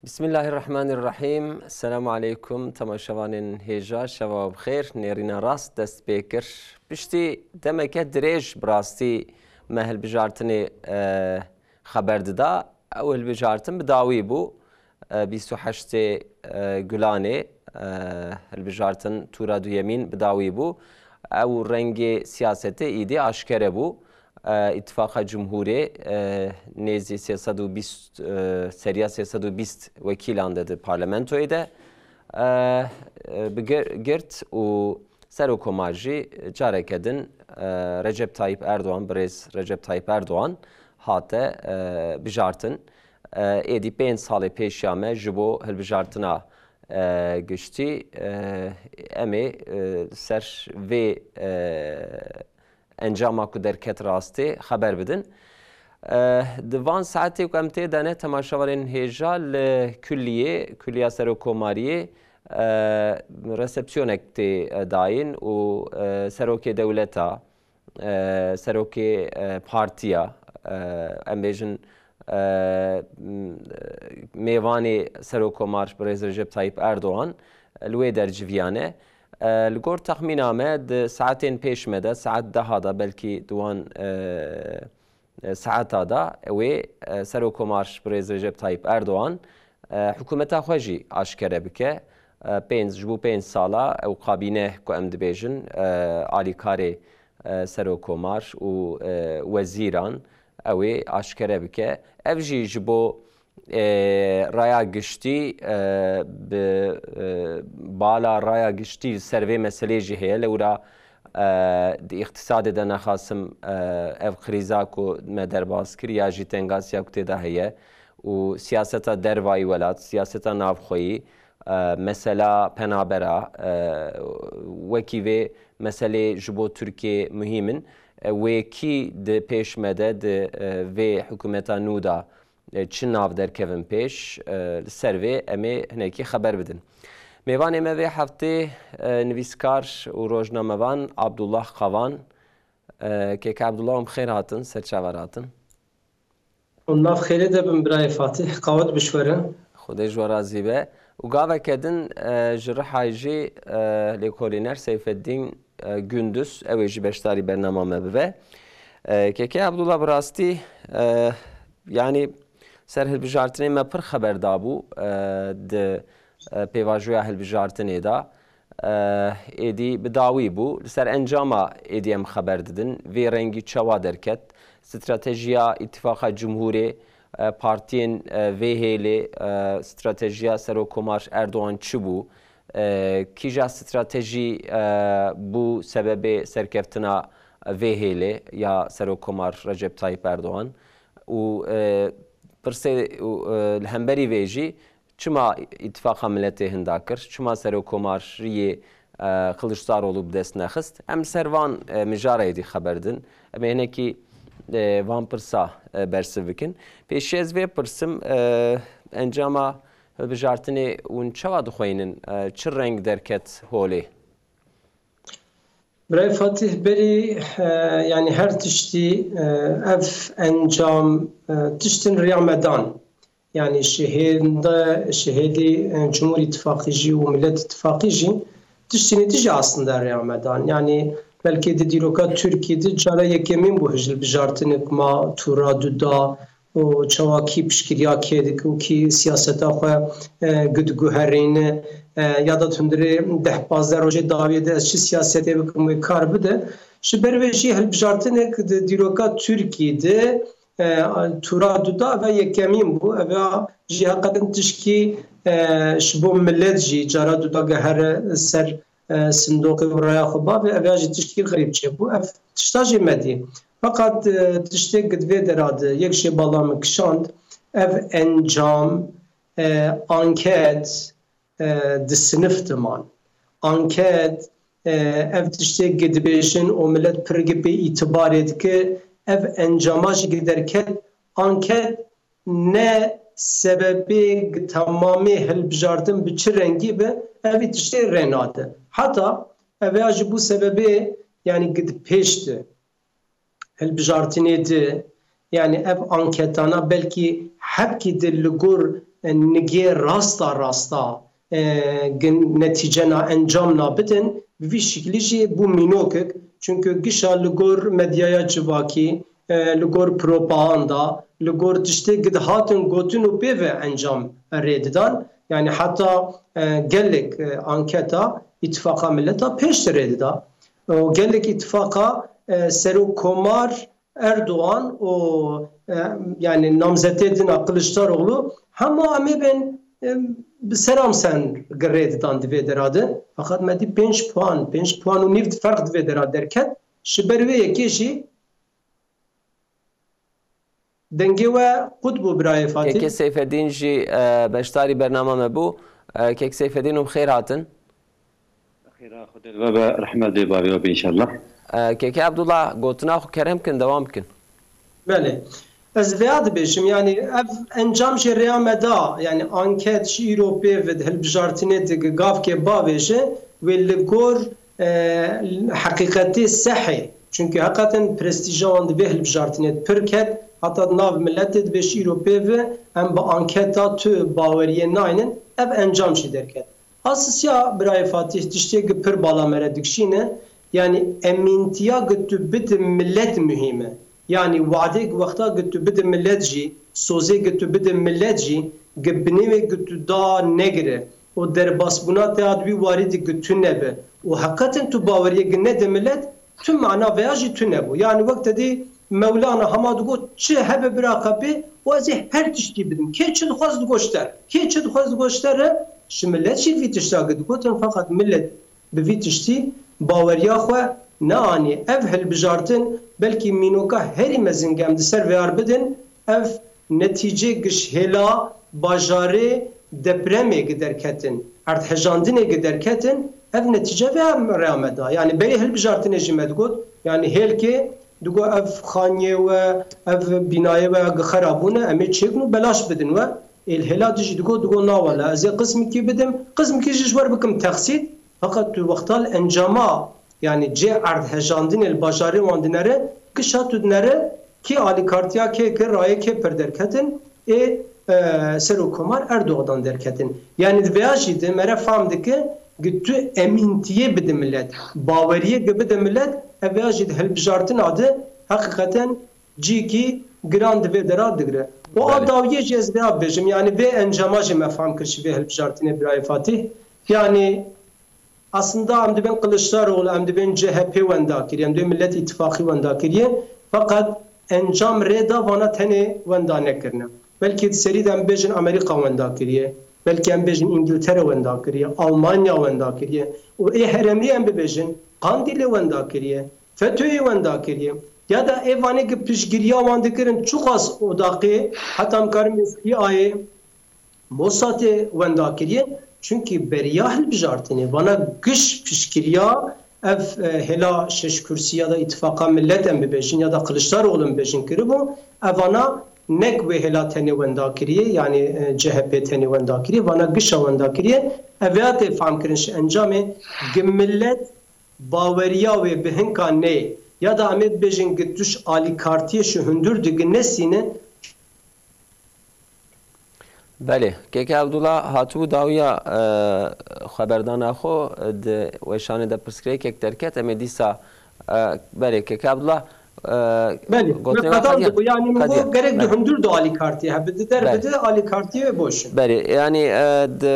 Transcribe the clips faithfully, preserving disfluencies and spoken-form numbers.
Bismillahirrahmanirrahîm. Selamu aleykum temaşevanên hêja, şeva bi xêr. Nêrîna rast dest pê kir. Piştî demeke dirêj bi rastî me hilbijartinê, e, xeber dida. Ew hilbijartin bi dawî bû. E, bîst û heştê, e, Gulanê, e, hilbijartin tûra duyemîn bi dawî bû. Ew rengê siyasetê îdî aşkere bû. E, Îtifaqa Cumhurê, e, nêzî sê sed û bîst, e, seriya sê sed û bîst wekîlan de di parlamentoyê de, e, e, bi gir-, girt û Serokomar jî careke din, e, Recep Tayyip Erdoğan, birêz Recep Tayyip Erdoğan hate, e, bijartin. E, êdî pênc salê pêşiya me ji bo hilbijartina, e, giştî, e, em ê, e, ser vê, e, encama ku derket rastê xeber bidin. E, di van saetê ku em tê de ne, temaşevanên hêja, li kulliyê, Kulliya Serokomariyê, e, resepsiyonek tê, e, dayîn û, e, serokê dewleta, e, serokê, e, partiya, e, em bêjin, e, m-, mêvanê Serokomar Birêz Recep Tayyip Erdoğan li wê der civiyane. E, li gor texmîna me di saetên pêş me de, saet deha de, belkî di wan, e, e, saeta de wê, e, Serokomar Birêz Recep Tayyip Erdoğan, e, hikûmeta xwe jî aşkere bike. E, pênc, ji bo pênc sala ew kabîne ku em dibêjin, e, alîkarê, e, Serokomar û, e, wezîran ew ê aşkere bike. Ev jî ji bo, e, raya giştî, e, bi, e, bala raya giştî li ser vê meselê jî heye. Lewra, e, di îqtîsadê de nexasim, e, ev krîza ku me derbas kir ya jî tengasiya ku tê de heye û siyaseta dervayî welat, siyaseta navxweyî, e, mesela penabera, e, wekî vê meselê ji bo Tirkiyê muhîm in. E, wê kî di pêş me de di, e, vê hikûmeta nû de, e, çi nav derkevin pêş, e, li ser vê em ê hinekî xeber bidin. Mêvanê me vê heftê, e, nivîskar û rojnamevan Abdullah Kavan. E, kêk Abdullah, em xêr hatin, ser çavar hatin. Hûn nav xêrê de bin birayê Fatih, qawet bişwere. Xwedê ji we razî be. Û gaveke din, e, ji Rihayê jî, e, lêkolîner Seyfeddîn, e, Gündüz, ew ê jî beşdarî bernama me bibe. E, kêkê Abdullah, bi rastî, e, yanî ser hilbijartinê me pir xeber dabû, e, di, e, pêvajoya hilbijartinê de. E, êdî bi dawî bû. Li ser encama êdî em xeber didin. Vê rengî çawa derket? Stratejiya Îtifaqa Cumhurê, e, partiyên, e, vê hêlê, e, stratejiya Serokomar Erdoğan çi bû? E, kîja stratejî, e, bû sebebê serkeftina vê hêlê ya Serokomar Recep Tayyip Erdoğan? Û, e, pirsê û, e, li hemberî vê jî, çima Îtifaqa Miletê hinda kir? Çima Serokomariyê, e, Kiliçdaroglu bi dest nexist? Em li ser van, e, mijarê dî xeber din. Em ê hinekî, e, van pirsa, e, bersiv bikin. Pêşî ez vê pirsim, e, encama hilbijartinê hûn çawa dixweynin? E, çi reng derket holê? Birayê Fatih, berî, e, yanî her tiştî, e, ev encam, e, tiştin riya me dan. Yanî şihênde, şihêdî, e, Cumhur Îtifaqî jî û Millet Îtifaqî jî tiştînî dijî aslında riya me dan. Yanî belkî di dîroka Tirkî de cara yekemîn bû hilbijartinê ku ma tûra du da û çawa kî piştgiriya kê dike û kî siyaseta xwe, e, diguherîne, e, ya da hundirê deh pazdeh rojê dawiyê de ez çi siyasetê bikim wê kar bide. Ji ber vê jî hilbijartinek di dîroka Tirkî de, e, tûra du da ve yekemîn bû. Eve jî heqetin tişkî, e, ji bo milet jî cara du da gehere ser, e, sindoqê û raya xwe bavê, eve jî tişkî xerîb çêbû. Ev tişta jî me dî. Feqet, e, tiştê ku di vê dera de yek jê bala min kişand, ev encam, e, anket, e, di sinif diman. Anket, e, ev tiştê ku dibêjin û milet pir gi pê îtibarê dike, ev encama jî ku derket, anket ne sebebê ku temamê hilbijartin bi çi rengî be, evî tiştê rê nade. Heta ev ya ji bo sebebê, yanî ku di pêş de hilbijartinê de, yanî ev anketana belkî hebkî de li gor e, nigê rasta rasta, e, gin-, netîcena encamna bidin, bi vî şiklî jî bû mînokik. Çunku gişa li gor medyaya civakî, e, li gor propaganda, li gor tiştê gidihatin gotin û pê ve encam rê didan. Yani heta, e, gelek, e, anketa Îtifaqa Mileta pêş de rê dida. Û gelek îtifaqa, e, Serokkomar Erdogan û, e, yani namzetê din a Kiliçdaroglu hema em ê bên, e, bi seram sen girê didan di vê dera de. Feqet me dî pênc puan, pênc puan û nîv ferq di vê dera derket. Ji ber wê yekê jî dengê we qut bû birayê Fatih. Kekê Seyfedîn jî, e, beşdarî bernama me bû. E, Kek Seyfedîn û bi xêr hatin. Xêra Xwedê li we be, rehmet lê bavê we be înşallah. E, Kekê Abdullah, gotina xwe kerem kin, dewam bikin. Belê. Ez vêya dibêjim, yani ev encam jê rêya me da, yani anket ji îro pê ve di hilbijartinê de gavkê bavêje, wê li gor, e, heqîqetê sehê. Çunke heqeten prestîja wan di vê hilbijartinê de pir ket, heta di nav miletê de bê ji îro pê ve em bi anketa tu baweriyê naynin, ev encam jî derket. Asisiya birayê Fatih tiştê gi pir bala me re dikşîne, yani emîntiya gi tu bidi millet muhîm e. Yani wadê gi wexta gi tu bidi millet jî, sozê gi tu bidi millet jî, gi binê wê gi tu da negire û derbasbûna te ad wî warî di gi tu nebe û heqeten tu baweriyê gi nede millet, tu mana veya jî tune bû. Yani wek te dî Mewlana hema digot, çi hebe bira qepê û ez ê her tiştî bidim. Kê çi dixwest digot ji te re. Kê çi dixwest digot ji te re, ji millet jî vî tişta gi digotin, feqet millet bi vî tiştî baweriya xwe neanî. Ev hilbijartin belkî mînoka herî mezin ge em di ser vêyar bidin, ev netîcê gişhêla bajarê depremê gi derketin, erdhejandinê gi derketin, ev netîce vê rêya me da. Yani berê hilbijartinê jî me digot, yani hêlkê digot ev xaniyê we, ev bînayê we gi xera bûne, em ê çêkin û belaş bidin we. Êl hêla dijî digot, digot na wele, ez ê qismikî bidim, qismikî jî ji we re bikim texsît. Feqet tu wexta li encama, yani cê erdhejandinê li bajarê wan dinere, gişa tu dinere, kê alîkartiya kê kir, rayê kê pir derketin, ê, e, Serokkomar Erdogan derketin. Yani di vêya jî de me re fam dike, gi tu emîntiyê bide millet, baweriyê gi bide millet, ev vêya jî di hilbijartina de heqîqeten cîkî giran di vê dera digire. Û a Belê. dawiyê jî ez vêya bibêjim, yani vê encama jî me fam kir ji vê hilbijartinê birayê Fatih. Yani aslında em dibên Kiliçdaroglu, em dibên C H P wenda kiriye, em dibên Millet Îtifaqî wenda kiriye. Feqet encam rê da vana tenê wenda nekirine. Belkî di serî de em bêjin Amerîka wenda kiriye. Belkî em bêjin Îngiltere wenda kiriye, Almanya wenda kiriye. Û ê herêmî em bibêjin, Qandîlê wenda kiriye, FETÖ'yê wenda kiriye. Ya da ê vanê ki piştgiriya wan dikirin, çiqas odaqê, heta em karin bêjin C I A'yê, Mossadê wenda kiriye. Çunkî beriya hilbijartinê, vana giş piştgiriya ev, e, hêla şeş kursî ya da Îtifaqa Millet em bibêjin ya da Kiliçdaroglu em bibêjin kiribû, evana nek wê hêla tenê wenda kiriye, yani, e, C H P tenê wenda kiriye, vana gişa wenda kiriye. Ev ya tê fam kirin ji encamê gi millet baweriya wê bi hinka neyê ya da em ê bibêjin gi tu ji alîkartiyê ji hundir di gi nesîne. Belê, Keke Abdullah hatibû dawiya, e, xeberdana xwe di weşanê de pirsgirêkek derket. Em ê dîsa, e, belê, Keke Abdullah, e, Belê, gotinê me qedan qediya, dibû, yani min qediya. got gerek di Belê. hundir de alîkartiyê hebe, di der Belê. bide alîkartiyê wê boş in. Belê, yani, e, di,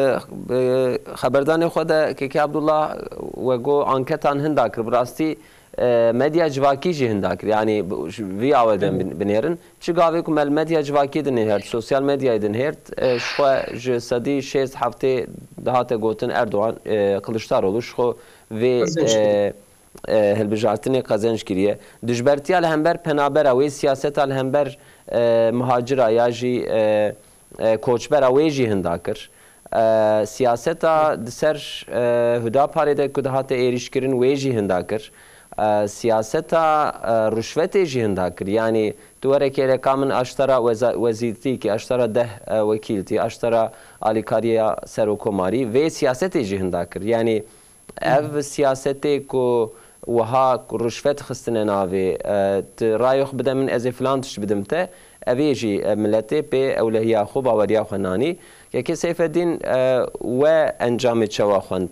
e, xeberdanê xwe de Keke Abdullah we got anketan hinda kir. Bi rastî, e, medya civakî jî hinda kir. Yani, bi, ji vî awe de Belê. bin-, binêrin. Çi gavê ku me li medya civakî dinihêrt, sosyal medyayê dinihêrt, e, ji xwe ji sedî şêst heftê dihate gotin Erdogan, e, Kiliçdaroglu ji xwe vê, Qezenc kiriye. e, e, hilbijartinê qezenc kiriye. Dijbertiya li hember penabera wê, siyaseta li hember, e, muhacira ya jî, e, e, koçbera wê jî hinda kir. E, siyaseta di ser, e, Hudaparê de ku dihate êrîşkirin wê jî hinda kir. E, siyaseta, e, ruşvetê jî hinda kir. Yanî tu were kêleka min aştera weza-, wezîrtî kî, aştera deh, e, wekîl tî, aştera alîkariya serokkomarî, vê siyasetê jî hinda kir. Yanî ev siyasetê ku wiha ku ruşvet xistine navê, e, tu rayê xwe bide min, ez ê filan tişt bidim te, ev ê jî, e, miletê pê ewlehiya xwe, baweriya xwe nanî. Kekê Seyfeddîn, e, we encamê çawa xwend?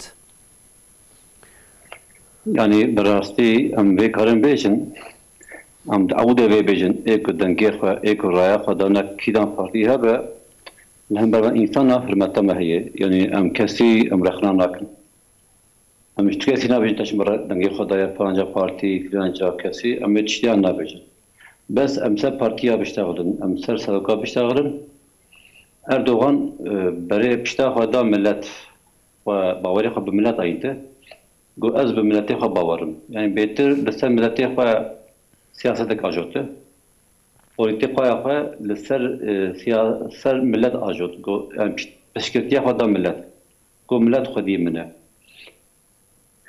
Yanî bi rastî em vê karin bêjin, em di ewdê vê bêjin, ê ku dengê xwe, ê ku raya xwe dane kîdan partî hebe, li hember van însana hurmeta me heye. Yanî em kesî em rexna nakin. Em ji kesî nabêjin te ji min re dengê xwe daye filanca partî, filanca kesî, em ê tiştiyan nabêjin. Bes em ser partiya biştexilin, em ser seroka biştexilin. Erdogan, e, berê pişta xwe da millet, xwe, bawerê xwe bi millet ayînte. Got, ez bi miletê xwe bawer im. Yanî bêtir li ser miletê xwe siyasetek ajote. Polîtîkaya xwe li ser, e, siya-, ser milet ajot. Got, yanî pişt-, piştgirtiya xwe da milet. Got, milet xwediyê min e.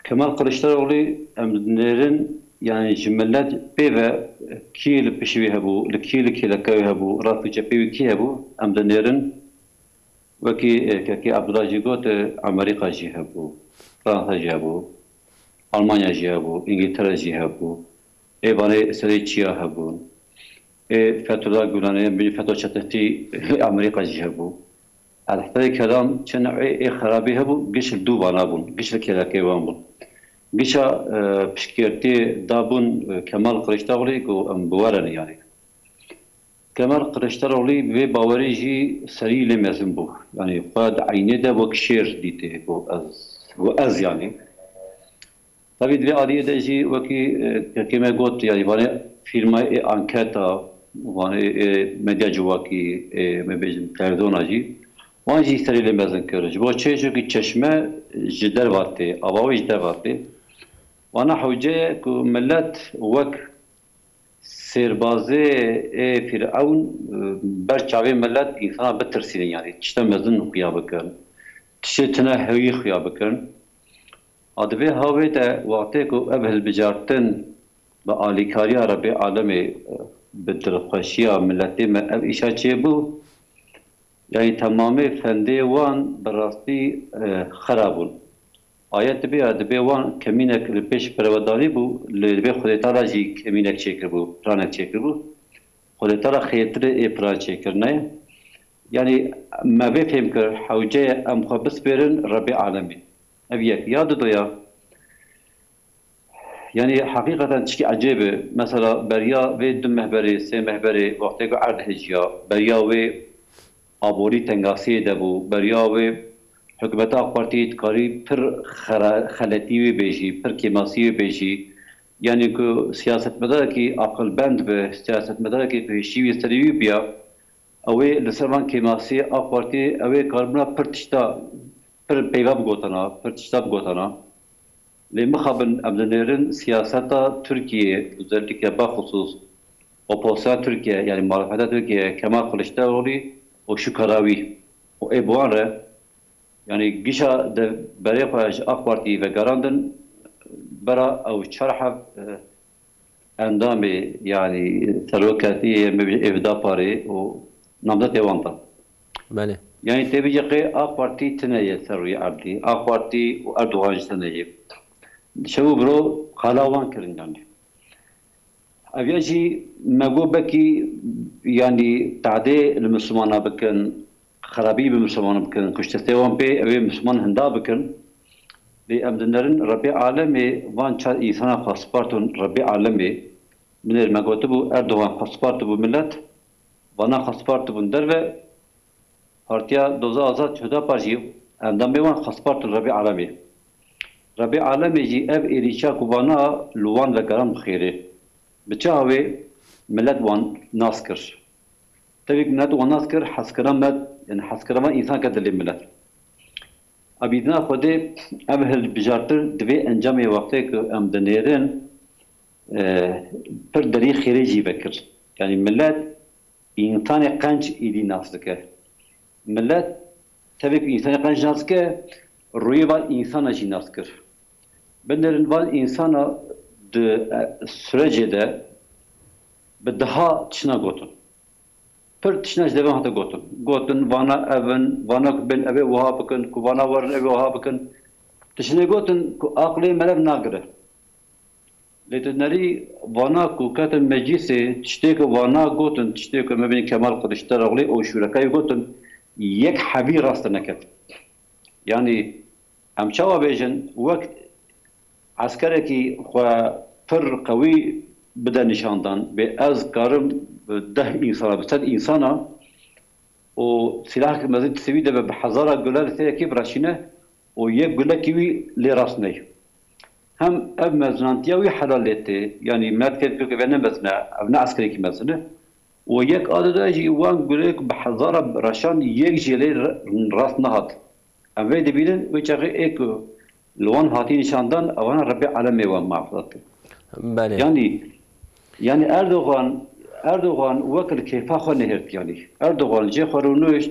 Kemal Kiliçdaroglu em dinêrin, yanî ji milet pê ve kî li pişt wî hebû, li kî li kêleka wî hebû, rast û çepê wî kî hebû, em dinêrin. Wekî, e, kekê Abdullah jî got, e, Amerîka jî hebû, Fransa jî hebû, Almanya jî hebû, Îngiltere jî hebû. Ê vanê serê çiya hebûn. Ê Fethullah Gulanê, bî FETÖ çetetî Amerîka jî hebû. Elhterê kelam çi newê ê xerabî hebû, giş li dû vana bûn, giş li kêlekê wan bûn. Gişa, e, piştgirtiyê dabûn, e, Kemal Kiliçdaroglu ku em bi we re ne yanî. Kemal Kiliçdaroglu vê bawerî jî serî lê mezin bû. Yanî xwe di eynê de wek şêr dîtê, got ez, got ez yanî. Tabî di vê aliyê de jî wekî, e, kekê me got, yanî vanê fîrmayê ê anketa, vanê ê medya civakî, ê, me bêjin televizyona jî, wan jî serî lê mezin kir. Ji bo çi? Çunkî çeşme ji derva tê, ava wê ji derva tê. Wana hewce ye ku milet wek sêrbazê ê Fîrewn, e, ber çavê milet însana bitirsînin, yanî tişta mezin xuya bikin, tiştê tune hewî xuya bikin. A di vê havê de wextê ku ev hilbijartin bi alîkariya Rebbê Alemê, e, bi dilxweşiya miletê me ev îşa çêbû, yanî temamê fendê wan bi rastî, e, xera bûn. Ayet dibe ya dibe wan kemînek li pêş perewedanî bû, lê dibe Xwedê Teala jî kemînek çêkiribû, planek çêkiribû. Xwedê Teala xêrtirê ê plan çêkirine ye. Yanî me vê fêm kir, hewce ye em xwe bispêrin Rebbê Alemê. Ev yek. Ya didoya, yanî heqîqeten tişkî ecêb e. Mesela beriya vê du mehberê, sê mehberê wextê ku erd hêjiya, beriya wê aborî tengasiyê de bû, beriya wê hikûmeta AK Partî dikarî pir xera-, xeletî wê bêjî, pir kêmasî wê bêjî. Yanî ku siyasetmedarekî aqilbend be, siyasetmedarekî ku hişî wî serî wî biya, ew ê li ser van kêmasiyê AK Partî ew ê karibûna pir tişta, pir peyva bigotana, pir tişta bigotana. Lê mixabin em dinêrin siyaseta Tirkiyê, özellikle bexusûs opozîsyon Tirkiye, yanî muhalefeta Tirkiye, Kemal Kiliçdaroglu û şûkara wî û ê bi wan re, yanî gişa de berê xwe ji AK Partî vegerandin, bera ew çar heb, e, endamê, yanî seroketiyê me bêje ê Hüdaparê û namzetê wan da. Belê. Yanî tê bêje qê AK Partî tune ye ser rûyê erdî. AK Partî û Erdogan jî tune ye. Şev û biro qala wan kirin yanî. Ev ya jî me got belkî yanî tadê li Mislimana bikin, xerabî bi Mislimana bikin, kuştestê wan pê, ew ê Misliman hinda bikin. Lê em dinerin Rebbê Alemê van çar însana xwe spartin Rebbê Alemê. Binêr me gotibû Erdogan xwe spartibû milet, vana xwe spartibûn derve, Partiya Doza Azad Hüdapar jî endamê wan xwe spartin Rebbê Alemê. Rebbê Alemê jî ev êrîşa ku vana li wan vegeran bi xêrê. Bi çi havê milet wan nas kir. Tevî ku milet wan nas kir, hezkirina me, yanî hezkirina van însan ket dilê milet. Abîdina Xwedê ev hilbijartir divê encamê wextê ku em dinêrin, e, pir derî xêrê jî vekir. Yanî milet însanê qenc êdî nas dike. Milet tevê ku însanê qenc nas dike, rûyê van însana jî nas kir. Binêrin van însana di, e, sürecê de bi deha tişna gotin. Pir tişna ji devê hate gotin. Gotin, vana ev in, vana ku bên ev ê wiha bikin, ku vana werin ev ê wiha bikin. Tiştê gotin ku aqlê meriv nagire. Lê tu nerî vana ku ketin meclîsê, tiştê ku vana gotin, tiştê ku me bîn Kemal Kiliçdaroglu û şûrekayê gotin, yek hebî rast neket. Yanî em çawa bêjin, wek eskerekî xwe pir qewî bide nîşandan, bê ez karim bi deh însana, bi sed însana û sîlahek mezin sivî de be, bi hezara gule li sêrekî bireşîne û yek gulekî wî lê rast ney. Hem ev mezinantiya wî helal lê tê, yanî me dikê dikê ve ne mezin e, ev ne eskerekî mezin e. Û yek a dide jî wan gulek bi hezara reşan yek jî lê re-, rast nehat. Em vê dibînin, wê çaxê ê ku li wan hatî nîşandan, ewana Rebbê alemê wan mafizat kir. Belê. Yanî, yanî Erdogan, Erdogan wek li kêfa xwe nehêrt yanî. Erdogan jê xwe rûnişt,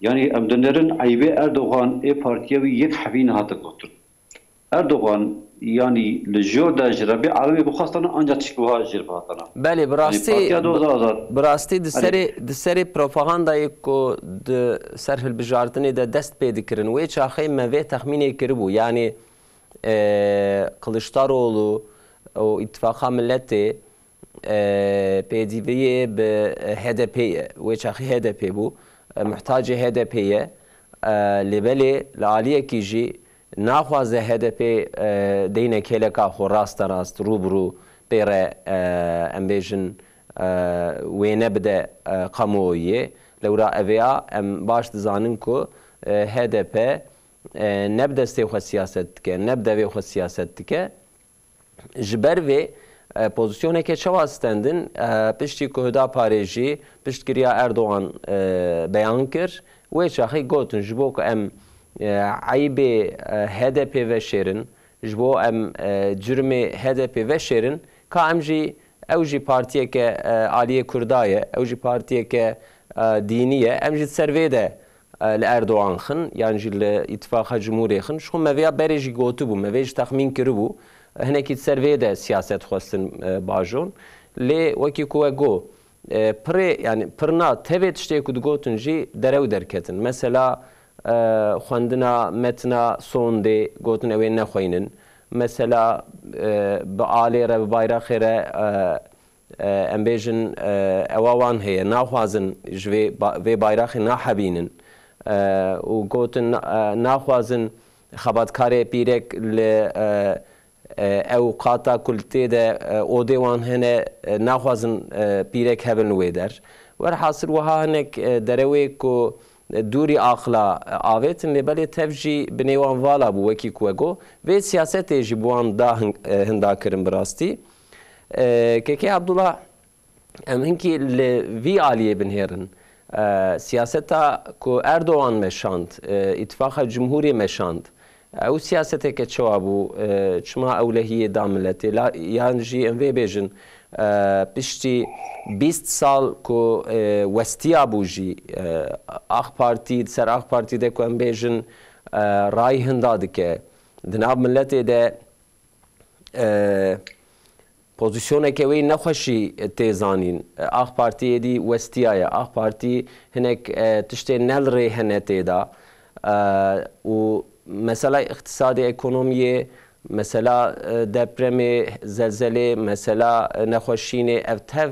yanî em dinêrin eybê Erdogan ê partiya wî yek hebî nehate gotin. Erdogan, yanî li jor de ji Rebbê alemê bixwastana, ancak tişt wiha jê re bihatana. Belê, bi Yanî rastî, partiya Doza Azad. Bi rastî di Erê. serê, di serê propagandayê ku di ser hilbijartinê de dest pê dikirin, wê çaxê me vê texmînê kiribû. Yanî, e, Kiliçdaroglu û Îtifaqa Miletê, e, pêdiviyê bi H D P ye. Wê çaxî H D P bû. E, muhtacê H D P ye. E, lê belê li aliyekî jî naxwaze H D P, e, deyne kêleka xwe raste rast, rû bi rû pê re, e, em bêjin, e, wêne bide, e, kamuoyê. Lewra evêya em baş dizanin ku, e, H D P, e, ne bi destê xwe siyaset dike, ne bi devê xwe siyaset dike. Ji ber vê, e, pozisyoneke çawa stendin, e, piştî ku Huda Parê jî piştgiriya Erdogan, e, beyan kir, wê çaxê gotin, ji bo ku em, e, eybê, e, H D P veşêrin, ji bo em, e, curmê H D P veşêrin, ka em jî, ew jî partiyeke, e, aliyê Kurda ye, ew jî partiyeke, e, dînî ye, em jî ser vê de e, li Erdogan xin, yan jî li Îtifaqa Cumhurê xin. Ji xwe me vêya berê jî gotibû, me vê jî texmîn kiribû. Hinekî ser vê de siyaset xwestin, e, bajon. Lê wekî ku we got, e, pirê, yanî pirna tevê tiştê ku digotin jî derew derketin. Mesela, e, xwendina metna sondê gotin ew ê nexweynin. Mesela, e, bi alê re, bi bayraxê re, e, e, em bêjin, e, ewa wan heye, naxwazin ji vê ba-, vê bayraxê nahebînin. E, û gotin, e, naxwazin xebatkarê pîrek li, e, e, ew qata ku li tê de, e, odê wan hene, e, naxwazin, e, pîrek hebin li wê der. Werhasil wiha hinek, e, derewê ku, e, dûrî aqila, e, avêtin, lê belê tev jî binê wan vala bû, wekî ku we got. Vê siyasetê jî bi wan da hin-, e, hinda kirin bi rastî. E, Kekê Abdullah, em hinkî li vî aliyê binêrin. E, siyaseta ku Erdogan meşand, e, Îtifaqa Cumhurê meşand, ew siyaseteke çawa bû, e, çima ewlehiyê da miletê? La, yan jî em vê bêjin, e, piştî bîst sal ku, e, westiya bû jî, e, AK Partî, di ser AK Partî de ku em bêjin, e, rayî hinda dike, di nav miletê de, e, pozisyoneke wê nexweşî tê zanîn. E, AK Partî êdî westiyaye. AK Partî hinek, e, tiştê ne li rê hene tê de. E, û mesela îqtisadê, ekonomiyê, mesela, e, depremê, zelzelê, mesela, e, nexweşînê, ev tev,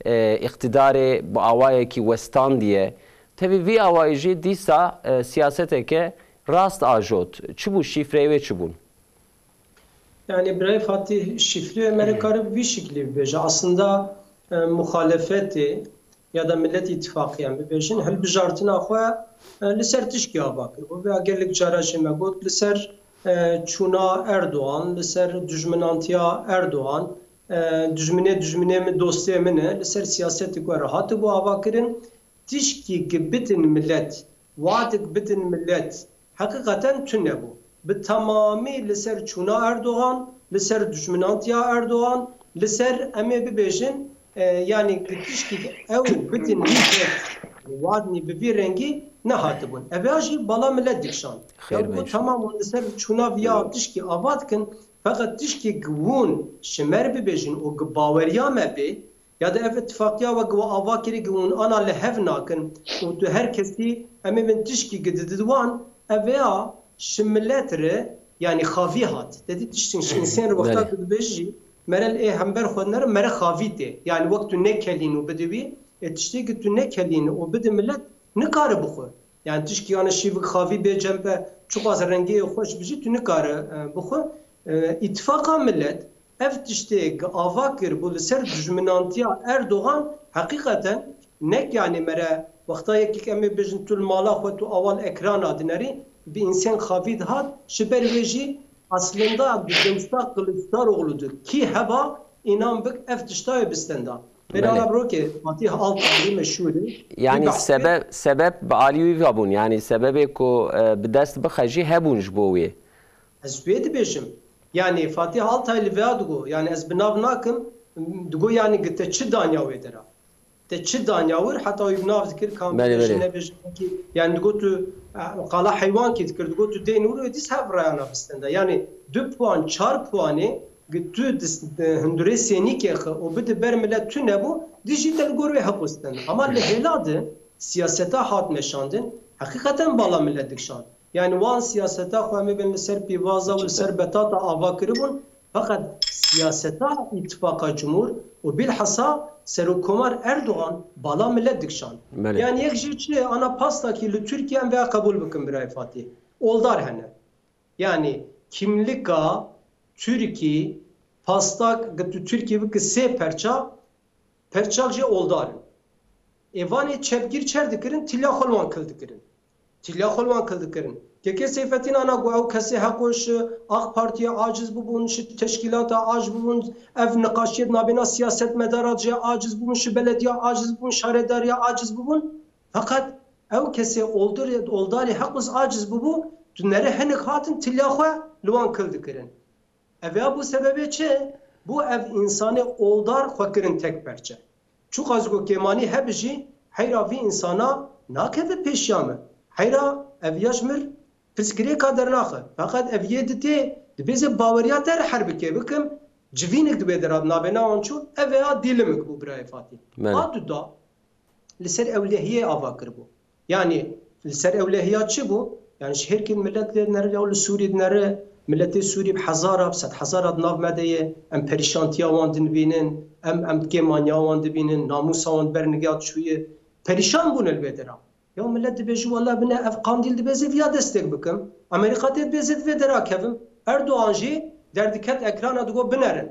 e, îqtidarê bi awayekî westandiye. Tevî vî awayî jî dîsa, e, siyaseteke rast ajot. Çi bû, şîfreyê wê çi bûn? Yanî birayê Fatîh, şîfrê me re kare bi vî şiklî bibêje. Aslında, e, muxalefetê ya da Millet Îttifaqê em bibêjin, hilbijartina xwe, e, li ser tişkî ava kir. Û vêya gelek cara jî me got, li ser, e, çûna Erdogan, li ser dijminantiya Erdogan, e, dijminê dijminê min dostê min e, li ser siyasetê ku re hatibû ava kirin, tişkî ku bidin milet, watek bidin milet, heqîqeten tune bû. Bi temamî li ser çûna Erdogan, li ser dijminantiya Erdogan, li ser em ê bibêjin, e, yanî ku tişkî ew bidin milet, wadnî bi vî rengî nehatibûn. Ev ya jî bala milet dikişand. Xêr Ew got, bêje. Temam hûn li ser çûna viya tişkî ava dikin, feqet tişkî ku hûn ji me re bibêjin û ku baweriya me bê, ya da ev îtifaqiya wek we ava kirî ku hûn ana li hev nakin û tu her kesî em ê bin tişkî ku didid wan, ev ya ji milet re, yanî xavî hat. Te dî tiştin ji însên re wexta Belê. ku dibêjî, mere li ê hember xwe nere, mere xavî tê. Yanî wek tu nekelîn û bidî wî, ê tiştê ku tu nekelîn û bidî milet, nikare bixwe. Yani tişkî yani şîvik xavî bê cempe, çiqas rengê xweş bijî, tu nikare, e, bixwe. E, Îtifaqa Millet ev tiştê gi ava kir bû li ser dijminantiya Erdogan, heqîqeten nek yani mere wexta yekîk em ê bêjin tu li mala xwe tu awal ekrana dinerî, bi însen xavî dihat, ji ber wê jî aslında bi demsta Kılıçdaroğlu di kî heba, înan bik ev tişta wê bistenda. Bêrana Belê. birokê, Fatih Altaylı meşhûr e. Yani Bir bahse- sebep, sebep bi alî wî ve bûn. Yani sebebê ku, e, bi dest bixe jî hebûn ji bo wê. Ez wê dibêjim. Yani Fatih Altaylı veya digo, yani ez bi nav nakim, digo yani gi te çi danya wê dera? Te çi danya wir, heta wî bi nav dikir, kam Belê, bibêje, belê. nebêje, wekî, yani digo tu, e, qala heywan kî dikir, digo tu dê nûr wê dîs hev rayana bistenda. Yani du puan, çar puanê gi tu dis-, di hundurê sênîkê xi û bidi ber milet tu nebû, dî jî te li gor wê heqû stenda. Ama li hêla di siyaseta hat meşandin, heqîqeten bala milet dikşand. Yani wan siyaseta xwe em ê bên li ser pîvaza û li ser betata ava kiribûn, feqet siyaseta Îtifaqa Cumhur û bilhassa Serokkomar Erdogan bala milet dikşand. Belê. Yani yek jî çi ana pastakî li Tirkiye em veya qebûl bikin birayê Fatih. Oldar hene. Yani kimlika Tirkî, pastak, gi tu Tirkî biki sê perça, perçak jê oldar in. Ê vanê çepgîr çer dikirin, tilya xwe li wan kil dikirin. Tilya xwe li wan kil dikirin. Kekê Seyfetîn ana got ew kesê heqo ji AK Partiyê aciz bibûn, ji teşkîlata aciz bibûn, ev niqaşiyê di nabêna siyasetmedara jê aciz bûn, ji belediya aciz bûn, şaredariya aciz bûn. Feqet ew kesê oldarê, oldarê heqûz aciz bûbû, tu nere hinek hatin tilya xwe li wan kil dikirin. Ev ya bû sebebê çi? Bû ev însanê oldar xwe kirin tek perçe. Çiqas ku kêmanî hebe jî heyra vî însana nakeve pêşiya min. Heyra ev ya ji mir pirsgirêka dernaxe. Feqet ev yê di tê, dibê zê baweriya te re herbikê bikim, civînik di wê dera di navê nawan çû, ev ya dîlimik bû birayê Fatî. Belê. A du da, li ser ewlehiyê ava kiribû. Yani li ser ewlehiya çi bû? Yani ji her kî milet lê dinere, ya li Sûrî dinere, miletê Sûrî bi hezara, bi sed hezara di nav me de ye. Em perîşantiya wan dinivînin, em, em kêmaniya wan dibînin, namûsa wan ber nigeh çûye. Perîşan bûne li vê dera. Ya milet dibêje, wela bine ev qandîl dibê zê viya destek bikim. Amerîka tê dibê zê di vê dera kevim. Erdogan jî derdiket ekrana digo binerin.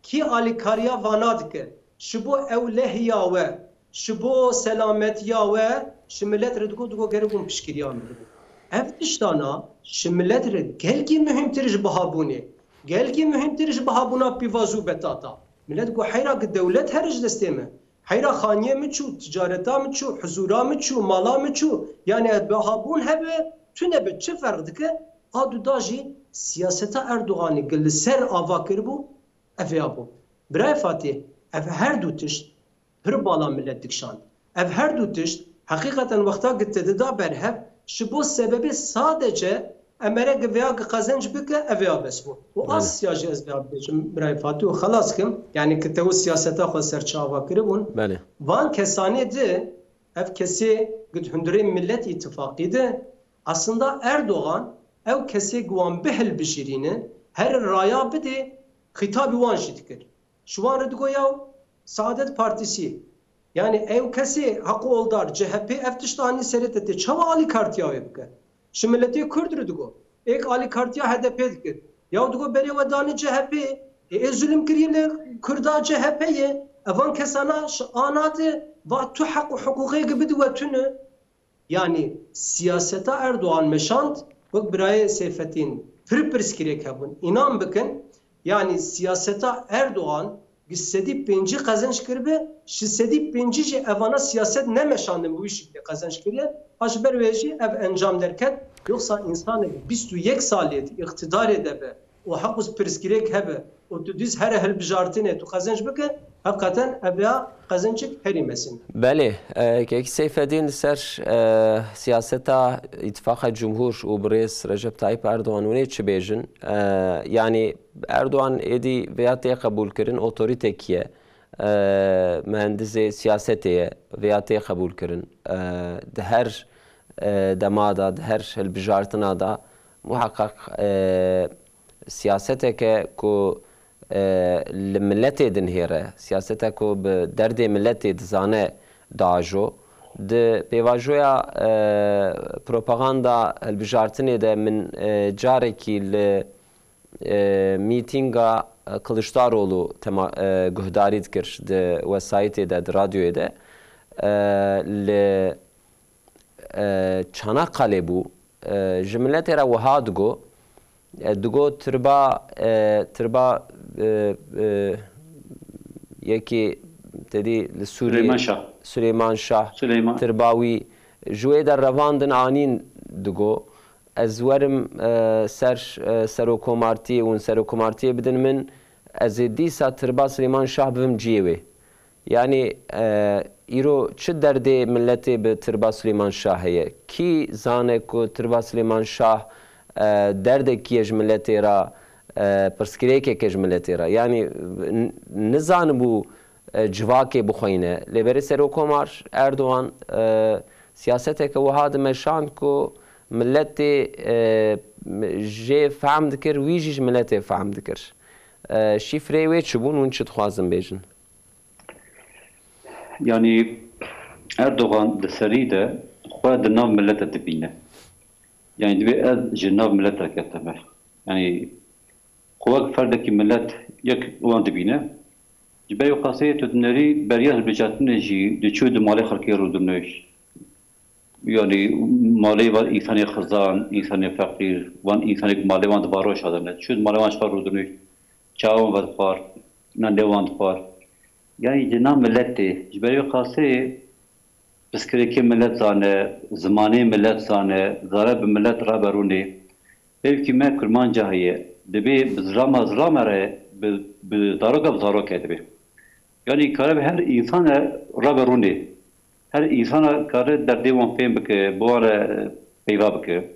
Kî alîkariya vana dike? Ji bo ewlehiya we, ji bo selametiya we, ji milet re digo, digo gerek hûn piştgiriya min bidin. Ev tiştana ji milet re gelkî muhîmtir ji bihabûnê, gelkî muhîmtir ji bihabûna pîvaz û betata. Milet got, heyra gi dewlet here ji destê me. Heyra xaniyê min çû, ticareta min çû, huzûra min çû, mala min çû. Yani bihabûn hebe, tune be, çi ferq dike? A du da jî siyaseta Erdoganî gi li ser ava kiribû, ev ya bû. Birayê Fatîh, ev her du tişt pir bala milet dikşand. Ev her du tişt heqîqeten wexta gi te dida berhev, ji bo sebebê sadece em ere gi vêya gi qezenc bike, ev ya bes bû. Û Belê. Asya jî ez vêya bibêjim, birayê Fatîh, û xelas kim, yani ki te û siyaseta xwe ser çi ava kiribûn. Belê. Van kesanê di, ev kesê gi hundirê Millet Îtifaqî di, aslında Erdogan ew kesê gi wan bihilbijirîne, her raya bidê, xîtabî wan jî dikir. Ji wan re digo, yaw Saadet Partisi, yani ew kesê heqo oldar, C H P ev tişt anî serê te, tê çawa alîkartiya wê bike? Ji miletê Kurd re digo, êk alîkartiya H D P dikir. Yaw digo berê we danê C H P, ê, ê zulm kiriye li Kurda C H P ye. Evan kesana ji ana de va tu heq û hiqûqê gi bidi we tune. Yani siyaseta Erdogan meşand, wek birayê Seyfetîn pir pirsgirêk hebûn. Înan bikin, yani siyaseta Erdogan gi sedî pêncî qezenc kiribe, ji sedî pêncî jî evana siyaset nemeşandin bi wî şiklê qezenc kiriye. Ha ji ber wê jî ev encam derket, yoksa însanek bîst û yek salê di îqtidarê de be, û heqûz pirsgirêk hebe û tu dîs here hilbijartinê tu qezenc bike, heqeten ev ya qezencik herî mezin. Belê, e, kekî Seyfedîn li ser, e, siyaseta Îtifaqa Cumhur û birêz Recep Tayyip Erdogan hûn ê çi bêjin? E, yanî Erdogan êdî vêya tê qebûlkirin, otorîtekî ye. E, Mehendizê siyasetê ye, vêya tê qebûlkirin. E, di her, e, dema de, di her hilbijartina de muheqeq, e, siyaseteke ku, e, li miletê dinihêre, siyasete ku bi derdê miletê dizane diajo. Di pêvajoya, e, propaganda hilbijartinê de min, e, carekî li, e, mîtînga, e, Kiliçdaroglu tema-, e, guhdarî dikir di wesayîtê de, di radyoyê de, e, li, e, Çanakkale bû. E, ji miletê re wiha digo, e, digo tirba, e, tirba, e, e, yekê tedî li Sûriyê Süleyman Şah. Süleyman Şah, Süleyman. Tirba wî ji wê de revandin anîn digo, ez werim, e, ser, e, serokomartiyê û hûn serokomartiyê bidin min, ez ê dîsa tirba Süleyman Şah bibim ciyê wê. Yanî, e, îro çi derdê miletê bi tirba Silêman Şah heye? Kî zane ku tirba Silêman Şah, e, derdekî ye ji miletê re, e, pirsgirêkek e ji miletê re? Yanî, n-, nizanibû, e, civakê bixweyne. Lê berê Serokomar Erdogan, e, siyaseteke wiha dimeşand ku miletê, e, jê fehm dikir, wî jî ji miletê fehm dikir. E, şîfreyê wê çi bûn, hûn çi dixwazin bêjin? Yanî Erdogan di serî de xwe di nav milete dibîne. Yanî divê ez ji nav milete ketime. Yanî xwe wek ferdekî milet yek wan dibîne. Ji ber wê qaseyê tu dinerî beriya hilbijartinê jî diçû di malê xelkê rûdinişt. Yanî malê van însanê xizan, însanê feqîr, van însanê ku malê wan di varoşa de ne. Diçû di malê wan ji xwe rûdinişt. Çawa wan vedixwar, na lê wan dixwar. Yanî di nav miletê, ji ber wê qaseyê pirsgirêkê milet zane, zimanê milet zane, zane bi milet re berûnê. Pevkî me kurmanca heye, divê bi zilama zilame re, bi, bi zaroka bi zaroke divê. Yanî kare bi her însane re berûnê. Her însana kare derdê wan fêm bike, bi wan re peyva bike.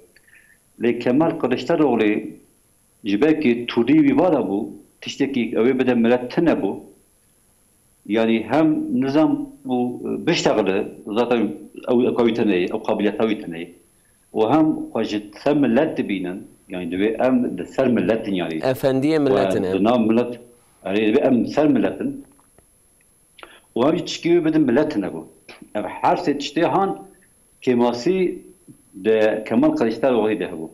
Lê Kemal Kiliçdaroglu Ji ber ku tûrî wî vala bû, tiştekî ew ê bide milet tune bû. Yanî hem nizam û biştexile, zaten ew eka wî tune ye, ew qabiliyeta wî tune ye. Û hem xwe ji ser milet dibînin, yanî divê em di ser milet in yanî. Efendiyê milet in em. Di nav milet, yanî divê em ser milet in. Û ev jî tişkî wê bidin milet tune bû. Ev her sê tiştê han kêmasî di Kemal Kiliçdaroglu de hebû.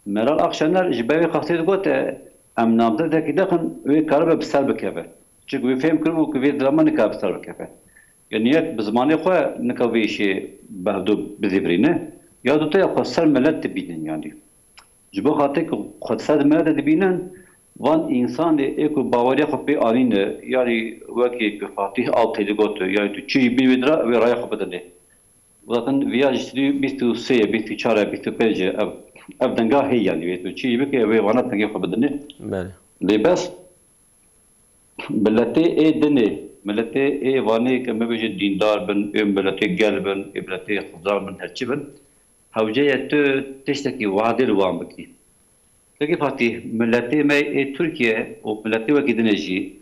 Meral Akşener ji ber wê qasê digot, e, em namzetekî dixin, wê karibe bi ser bikeve. Çimkî wê fêm kiribû ku vê drama nikare bi ser bikeve. Yanî yek bi zimanê xwe nika vê îşê bi hevdu bizîvirîne, ya dûtiya xwe ser milet dibînin yanî. Ji bo xatirê ku xwe di ser miletê dibînin, van însanê ê ku baweriya xwe pê anîne, yanî wekî ku Fatîh Altay digot, yanî tu çi jî bî wê dira, wê raya xwe bidinê. Zaten viya ji sedî bîst û sê ye, bîst û çar e, bîst û pênc e, ev, ev denga heye yanî wê tu çi jî bike, wê vana dengê xwe bidinê. Belê. Lê bes, miletê ê dinê, miletê ê vanê ke me bêje dîndar bin, ê miletê gel bin, ê miletê xizan bin, her çi bin, hewce ye tu tiştekî wadê li wan bikî. Pekî Fatîh, miletê me ê Tirkiye û miletê wekî dinê jî,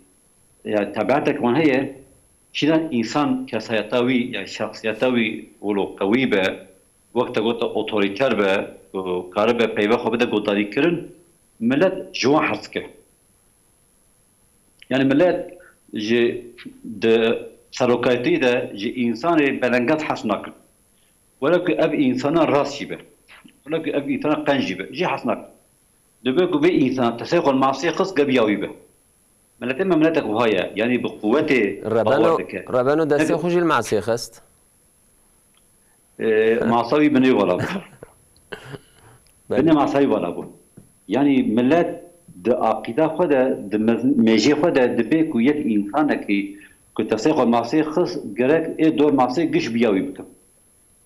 yani tebiatek wan heye, çinan însan kesayeta wî, yani şexsiyeta wî wilo qewî be, wek te got otorîter be û karibe peyva xwe bide guhdarîkirin, milet ji wan hez dike. Yani milet ji di serokayetî de ji însanê belengaz hez nakin. Wele ku ev însana rast jî be, wele ku ev însana qenc jî be, jî hez nakin. Dibe ku vê însana tesê xwe li masê xist, gebiya wî be. Miletê me miletek wiha ye, yanî bi quwetê bawer dike. Rebeno destê xwe jî li masê xist. E, masa wî binê vala bû. Binê masa wî vala bû. Yanî milet di aqîda xwe de, di mez-, mêjê xwe de dibe ku yek însanekî ku tesê xwe masê xist, gerek ê dor masê giş biya wî bikin.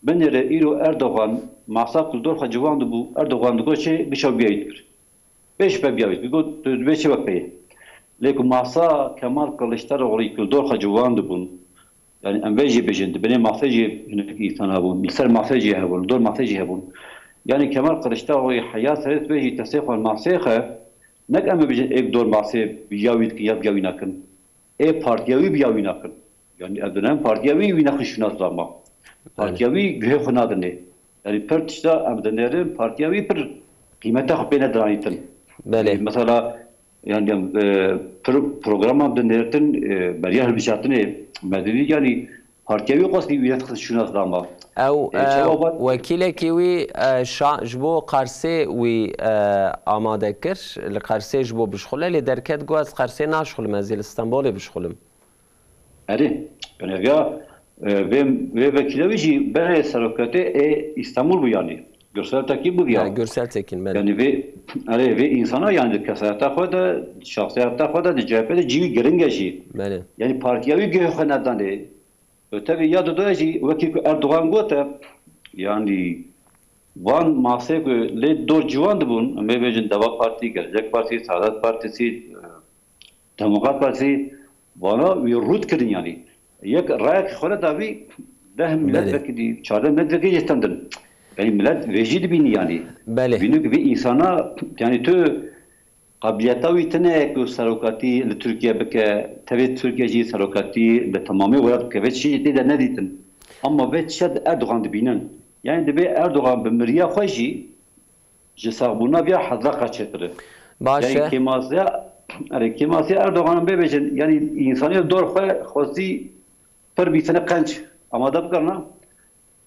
Binêre îro Erdogan masa ku li dor xwe ciwandibû, Erdogan digot çi, giş ew biya wî dikir. Pêş ve biya wî, digot, tu divê çi wek peyê. Lê ku masa Kemal Kiliçdaroglu ku li dor xwe ciwan dibûn, yani em vê jî bêjin, di binê masê jî hinek însan hebûn, li ser masê jî hebûn, li dor masê jî hebûn. Yani Kemal Kiliçdaroglu heya serê divê jî tesê xwe masê xe, nek em ê bêjin êk dor masê ya wî dikin ya biya wî nakin. Ê partiya wî biya wî nakin. Yani ev dönem partiya wî wî nakin şûna zilama. Partiya wî guhê xwe nadinê. Yani pir tişta em dinêrin partiya wî pir qîmeta xwe pê nediranîtin. Belê. Mesela yani em, e, pir programa dinêrtin, e, beriya hilbijartinê me didî yani Partiya wî qasî wî xist şûna Îslamê. Ew, e, çawa vat? Wekîlekî wî, e, şa-, ji bo Qarsê wî, e, amade kir, li Qarsê ji bo bişxule, lê derket got, ez Qarsê naşxulim, ez ê li Stenbolê bişxulim. Erê, yani ya, e, vê, vê vekîla wî jî berê serokatê ê Îstanbul bû yani. Gürsel Tekin bû ya. Ha, Gürsel Tekin, belê. Yani vê, erê, vê însana yani di kesayeta xwe de, şahsiyeta xwe de, di C H P de cî wî giring e jî. Belê. Yani partiya wî guhê xwe nedanê. Öte vê ya didoya jî wekî ku Erdogan gote, yani van masê ku lê dor ciwan dibûn, em ê bêjin Deva Partî, Gelecek Partî, Saadet Partisi, e, Demokrat Partisi, vana wî rût kirin yani. Yek rayek xwe re davî deh Belê. Milletvekilî, çardeh milletvekilî jî stendin. Yani millet vê jî dibînî yani. Belê. Bînû ki vî însana, yani tu qabiliyeta wî tine ye ku serokatî li Tirkiye bike, tevê Tirkiye jî serokatî li temamê welat bike. Vê tiştê jî tê de nedîtin. Ama vê tişta di Erdogan dibînin. Yani divê Erdogan bi miriya xwe jî ji saxbûna viya hezra qat çêtir e. Baş e. Yani kêmasiya, erê kêmasiya Erdogan'ın bê bêjin, yani insanê dor xwe xwezî pir bîtine qenc amade bikirina.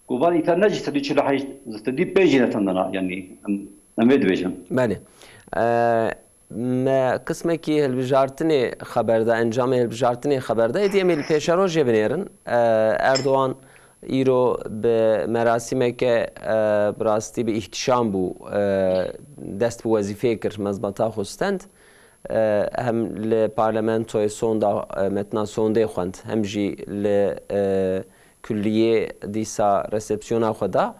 Ku van îta ne ji sedî çil û heşt, ji sedî pênc jî ne tendana, yani em, em vê dibêjin. Belê. E, me qismekî hilbijartinê xeber da, encamê hilbijartinê xeber da. Êdî em ê li pêşerojê binêrin. E, Erdogan îro bi merasîmeke, e, bi rastî bi îhtişam bû, e, dest bi wezîfeyê kir, mezbata xwe stend. E, hem li parlamentoyê sonda, e, metna sondê xwend, hem jî li, e, kulliyê dîsa resepsiyona xwe da.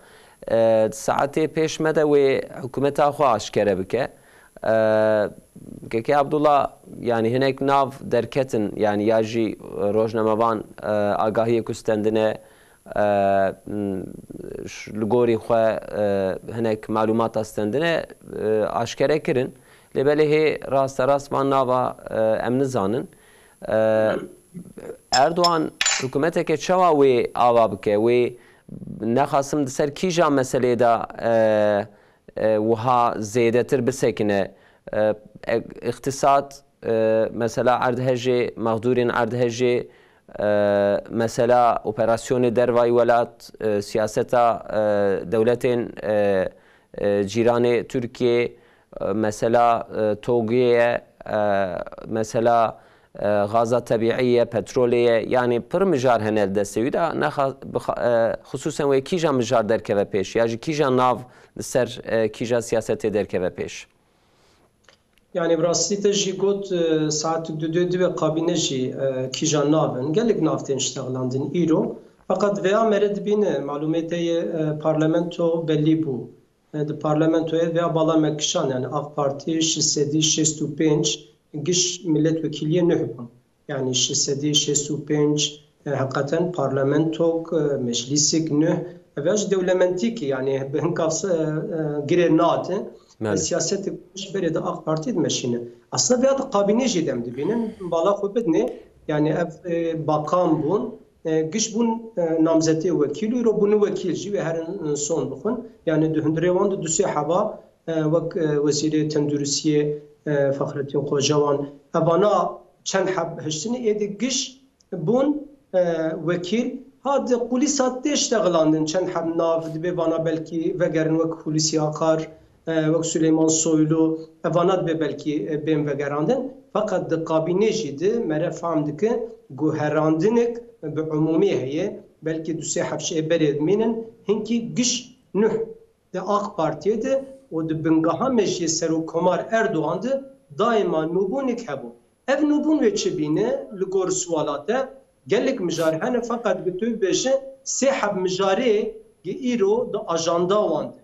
E, saetê pêş me de wê hikûmeta xwe aşkere bike. E, Kekê Abdullah, yani hinek nav derketin, yani ya jî rojnamevan, e, agahiyê ku stendine, e, m, ş-, li gorî xwe, e, hinek malûmata stendine, e, aşkere kirin. Lê belê hê rasterast van nava, e, em nizanin. E, Erdogan hikûmeteke çawa wê ava bike? Wê nexasim di ser kîja meselê de, e, e, wiha zêdetir bisekine? E, e, îqtisad, e, mesela erdhejê, mexdûrên erdhejê, e, mesela operasyonê dervayî welat, e, siyaseta, e, dewletên, e, e, cîranê Tirkiyê, e, mesela, e, TOG'ê ye, e, mesela, e, gaza tebîî ye, petrolê ye, yani pir mijar hene li destê wî de, nexa-, bixa-, e, xisûsen wê kîja mijar derkeve pêş, ya jî kîja nav li ser, e, kîja siyasetê derkeve pêş? Yani bi rastî te jî got, e, saet du dê dibe kabîne jî, e, kîja nav in. Gelek nav tên ştexlandin îro. Feqet vêya me re dibîne, malûmê te yê, e, parlamento belî bû. E, di parlamentoyê vêya bala me kişand, yani AK Partî şeş sedî şêst û pênc giş milletvekiliyê nuh bûn. Yani şeş sedî şêst û pênc, e, heqeten parlamentok, e, meclîsek nuh, ev ya jî dewlementîkî, yani bi hinka, e, e, girê nate, Belê. Siyasetek ji berê de AK Partî dimeşîne. Aslında vêya di kabînê jî dem dibînin, bala xwe bidinê, yani ev, e, bakan bûn, e, giş bûn, e, namzetê wekîl û îro bûne wekîl jî wê herin, e, son bixwin. Yani di hundirê wan de du sê heba, e, wek, e, wezîrê tenduristiyê, e, Fexrettin Kocawan, evana çend heb hiştinê êdî giş bûn, e, wekîl. Ha di kulîsa tê ştexlandin çend heb nav dibê vana belkî vegerin wek Hulusi Akar, e, wek Süleyman Soylu, evana dibê belkî, e, bên vegerandin. Feqet di kabînê jî de mere fehm dike guherandinek bi umûmî heye. Belkî du sê heb jê berê dimînin. Hinkî giş nuh di AK Partiyê de û di bingeha mejiyê Serokkomar Erdogan de daîma nûbûnek hebû. Ev nûbûn wê çi bîne li gor suwala te? Gelek mijar hene, feqet gi tu bêje sê heb mijarê gi îro di ajanda wan de.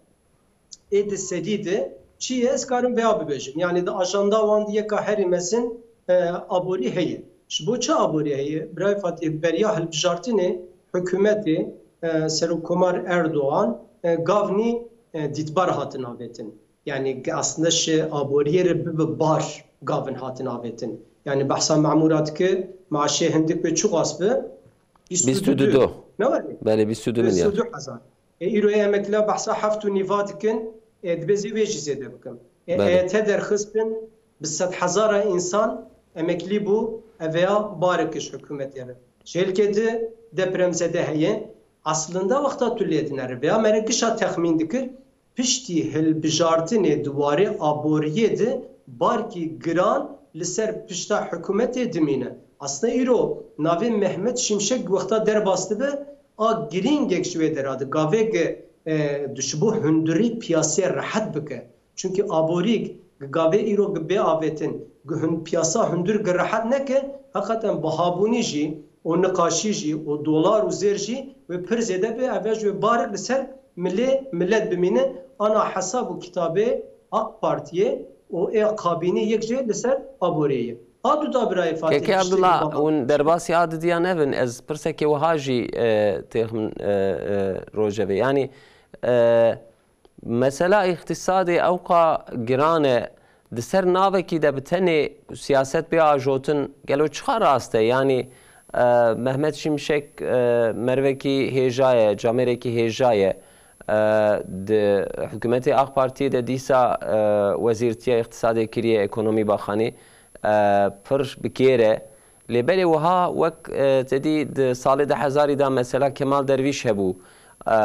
Ê di serî de çi ye? Ez karim vêya bibêjim. Yanî di ajanda wan de yeka herî mezin, e, aborî heye. Ji bo çi aborî heye? Birayê Fatîh, beriya hilbijartinê hikûmetê, e, Serokkomar Erdogan, e, gavnî, e, dîtbar hatin avêtin. Yani aslında şi aboriyê re bibe bar gavin hatin avêtin. Yani behsa memûra dike, maaşê hindik wê çiqas bi? Bîst û du. Bîst û du. Ne var mı? Belê, bîst û du milyar. Bîst û du hezar. E, îro emeklî behsa heft û nîva dikin, e, dibê zî wê jî zêde bikim. E, Belê. E Y T derxistin, bi sed hezara insan emeklî bû, ev ya barek ji hikûmetê re. Çêlkê di depremzede heye. Aslında wexta tu lê dinere. Veya mere gişa texmîn dikir, piştî hilbijartinê di warê aboriyê de barkî giran li ser pişta hikûmetê dimîne. Aslında îro navê Mehmet Şimşek wexta derbas dibe, a girîngek ji wê dera de. Gavê gi, e, ji bo hundirî piyasê rehet bike. Çunkî aborîk gi gavê îro gi bê avêtin, gi hun-, piyasa hundir gi rehet neke, heqeten bihabûnî jî û niqaşî jî û dolar û zêr jî wê pir zêde be, ev ji wê barek li ser milê milet bimîne, ana hesab û kitabê AK Partiyê û ê kabînê yek jê li ser aboriyê ye. A du da birayê Fatih, Keke tiştekî Abdullah, bala. Hûn derbasî a didiya nebin, ez pirsekê wiha jî, e, têxim, e, e, rojevê. Yanî, e, mesela îqtîsadê ewqa giran e, di ser navekî de bi tenê siyaset bê ajotin, gelo çiqa rast e? Yanî, e, Mehmet Şimşek, e, mervekî hêja ye, camêrekî hêja ye. E, di hikûmetê AK Partiyê de dîsa, e, wezîrtiya îqtîsadê kiriye, ekonomî baxanî, e, pir bi kêr e. Lê belê wiha wek, e, te dî di salê du hezarî de mesela Kemal Dervîş hebû, e,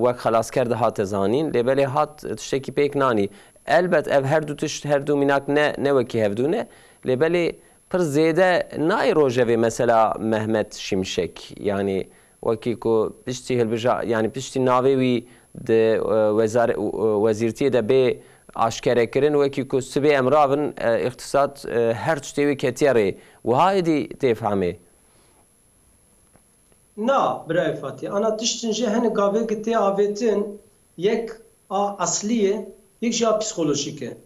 wek xelasker dihate zanîn, lê belê hat tiştekî pêk nanî. Elbet ev her du tişt, her du mînak ne, ne wekî hevdû ne, lê belê pir zêde nayê rojevê mesela Mehmet Şimşek, yanî wekî ku piştî hilbija-, yanî piştî navê wî di, e, wezare-, e, wezîrtiyê de bê aşkerekirin, wekî ku sibê em rabin, e, îqtîsad, e, her tiştê wî ketiye rê. Wiha êdî tê fehmê? Na, birayê Fatî, ana tiştin jî hinek gavê gi tê avêtin, yek a eslî ye, yek jî a psîkolojîk e.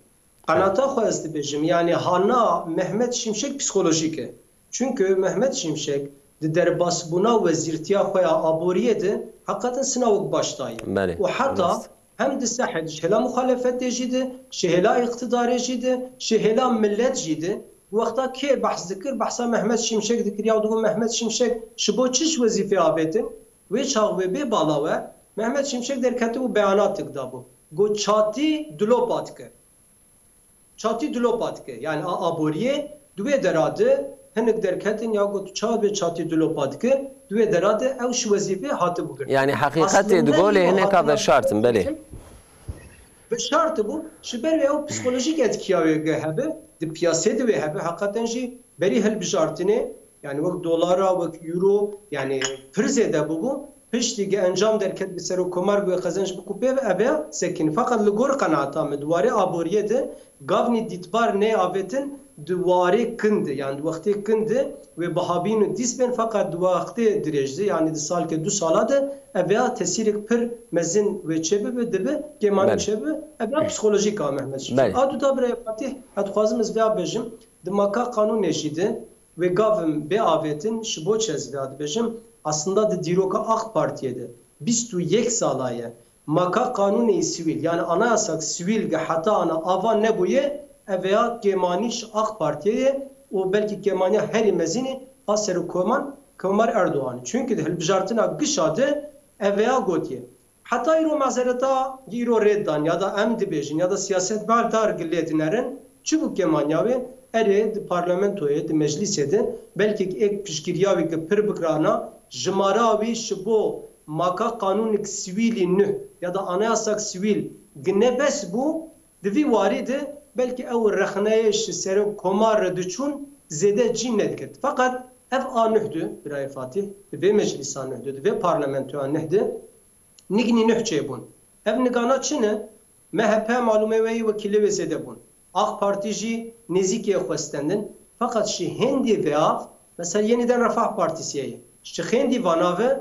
Qenata xwe ez dibêjim, yanî hana Mehmet Şimşek psîkolojîk e. Çunku Mehmet Şimşek di derbasbûna wezîrtiya xwe ya aboriyê de heqeten sina wek baş daye. Belê, Û heta rast. hem di sehê de ji hêla muxalefetê jî de, ji hêla îqtidarê jî de, ji hêla milet jî de, wexta kê behs dikir, behsa Mehmet Şimşek dikir, ya digot Mehmet Şimşek ji bo çi ji wezîfê avêtin? Wê çax wê bê bala we, Mehmet Şimşek derketibû beyanatik dabû. Got çatî dilopa dike. Çatî dilopa dike. Yani a aboriyê di wê dera de hinek derketin ya got tu çawa bê çatî dilopa dike, di wê dera de ew ji wezîfê hatibû girtin. Yani heqîqetê Aslında digolê îro hineka hatina veşartin, belê. Veşartibû, ji ber wê ew psîkolojîk etkiya wê ge hebe, di piyasê de wê hebe, heqeten jî berî hilbijartinê, yani wek dolara, wek euro, yani pir zêde bûbû. Piştî ge encam derket bi serokkomar wê qezenc bikû pê ve, ev ya sekîn. Feqet li gor qenaeta min, di warê aboriyê de gavnî dîtbar nê avêtin di warê kin de, yani di wextê kin de wê bihabîn û dîs bên, feqet di wextê dirêj de, yani di salkê du sala de, ev ya tesîrek pir mezin wê çêbibe, dibe kêmanî Belê. çêbibe, ev ya psîkolojîk a Mehmet Şimşek. Belê. A du da birayê Fatih, ez dixwazim ez vêya bêjim, di maka qanûnê jî de, wê gavim bê avêtin, ji bo çi ez vêya dibêjim? Aslında di dîroka AK Partiyê de bîst û yek sala ye. Maka qanûnê sivîl, yani anayasak sivîl ge heta ana ava nebûye, ev ya kêmanî ji AK Partiyê ye û belkî kêmaniya herî mezinî a serokkoman Komar Erdogan. Çunki di hilbijartina gişa de ev ya gotiye. Heta îro mazereta îro rê dan ya da em dibêjin ya da siyasetmedar gi lê dinerin, çi bû kêmaniya wê? Erê, di parlamentoyê, di meclîsê de belkî êk piştgiriya wî gi pir bikirana, jimara wî ji bo maka qanûnik sivîlî nuh ya da anayasak sivîl gi ne bes bû, di vî warî de belkî ew rexneyê ji serok komar re diçûn zêde cî nedigirt. Feqet ev a nuh de, birayê Fatih, di vê meclîsa nuh de, di vê parlamentoya nuh de, Nigînî nuh çêbûn. Ev nigana çi ne? M H P malûmê we yî wekîlê wê zêde bûn. AK Partî jî nêzîkê xwe stendin. Feqet ji hêndî vêav, mesela Yeniden Refah Partisi heye. Ji xêndî vana ve,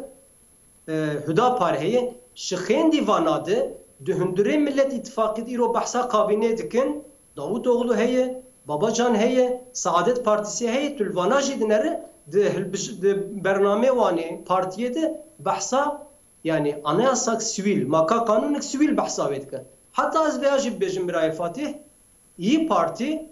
e, Hüdapar heye. Ji xêndî vana de di hundirê Millet Îtifaqî de îro behsa kabînê dikin. Davutoglu heye, Babacan heye, Saadet Partisi heye, tu li vana jî dinere, di hilbij-, di bernameyê wan ê partiyê de behsa Yani anayasak sivîl, maka qanûnek sivîl behsa wê dike. Heta ez vêya jî bibêjim birayê Fatîh, yî partî,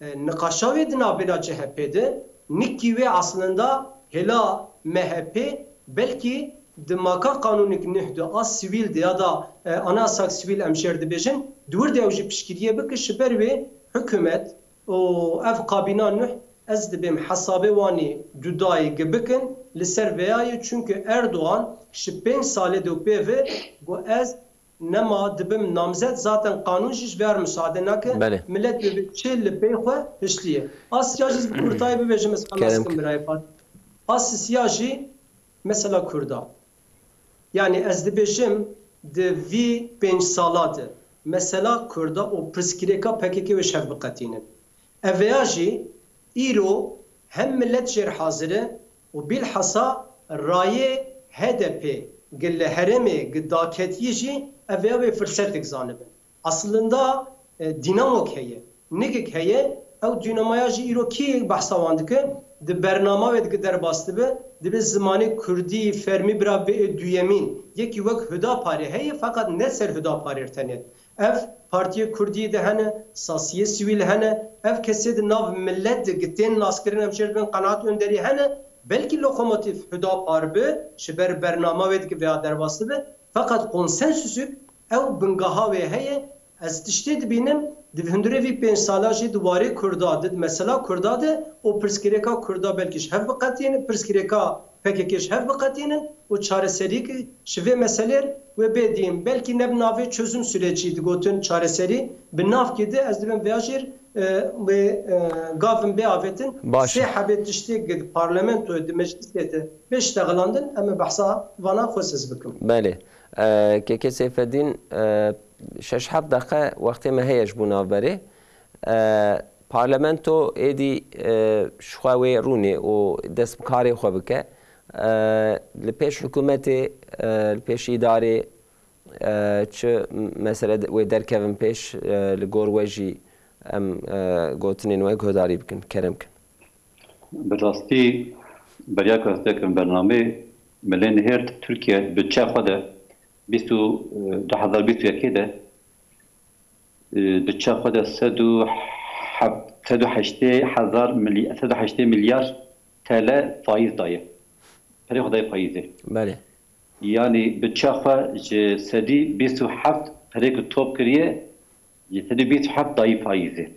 e, niqaşa wê di navbêna C H P de, nikî wê aslında hêla M H P belkî di maka qanûnek nuh de a sivîl de ya da, e, anayasak sivîl em jêr dibêjin, di wir de ew jî piştgiriyê bike ji ber wê hikûmet û ev kabîna nuh Ez dibêm hesabê wanî Dudayê gi bikin li ser veyayê, çunke Erdogan ji pênc salê de û pê ve got, ez nema dibim namzet, zaten qanûn jî ji vê re misaade nake. Belê. Milet dibê çi li pê xwe hişliye. Asya jî bi kurtayî bibêjim, ez xelas kim birayê Fatih. Asya jî mesela Kurda. Yani ez dibêjim di vî pênc sala de mesela Kurda û pirsgirêka P K K wê ji hev biqetînin. Eveya jî îro hem milet jêr hazir e û bilhassa rayê H D P gi li herêmê gi daketiyê jî eveya wê firsetek zanibin. Aslında, e, dînamok heye, nigek heye, ew dînamaya jî îro kî behsa wan dike? Di bernama wê dike derbas dibe, dibe zimanê kurdî fermî bira bê duyemîn. Yekî wek Hudaparê heye, feqet ne ser Hudaparê tenê. Ev partiyê kurdî de hene, sasiyê sivîl hene, ev kesê di nav milet de gi tên naskirin em jê re dibin qenaat önderî hene, belkî lokomotîf Hudapar bi, ji ber bernama wê dike vêya derbas dibe, feqet konsensusuk ew bingeha wê heye. Ez tiştê dibînim, di hundirê vî pênc sala jî di warê Kurda de, di mesela Kurda de û pirsgirêka Kurda belkî ji hev biqetînin, pirsgirêka P K K ji hev biqetînin û çareseriyek ji vê meselê re wê bê dîn. Belkî ne bi navê çözüm süreci digotin çareserî, bi navkê de ez dibim vêya jî, e, wê, e, gavin bê avêtin. Baş. Sê hebê tiştê gi di parlamentoyê, di meclisê de bê ştexelandin, em ê behsa vana xwes ez bikim. Belê. E, K K Seyfeddîn, e, şeş heft deqe wextê me heye ji bo navberê. E, parlamento êdî, e, ji xwe wê rûnê û dest bi karê xwe bike. E, li pêş hikûmetê, e, li pêş îdarê, e, çi mesele de-, wê derkevin pêş, e, li gor we jî em, e, gotinên we guhdarî bikin, kerem kin. Bi rastî beriya ku ez tekim bernamê, me lê nihêrt Tirkiye di budçeya xwe de bîst û, du hezar bîst û yekê de, e, budçeya xwe de sed û heft, sed û heştê hezar milya-, sed û heştê milyar T L faîz daye. Perê xwe daye faîzê. Belê. Yanî budçeya xwe ji sedî bîst û heft perê ku top kiriye, ji sedî bîst û heft dayî faîzê.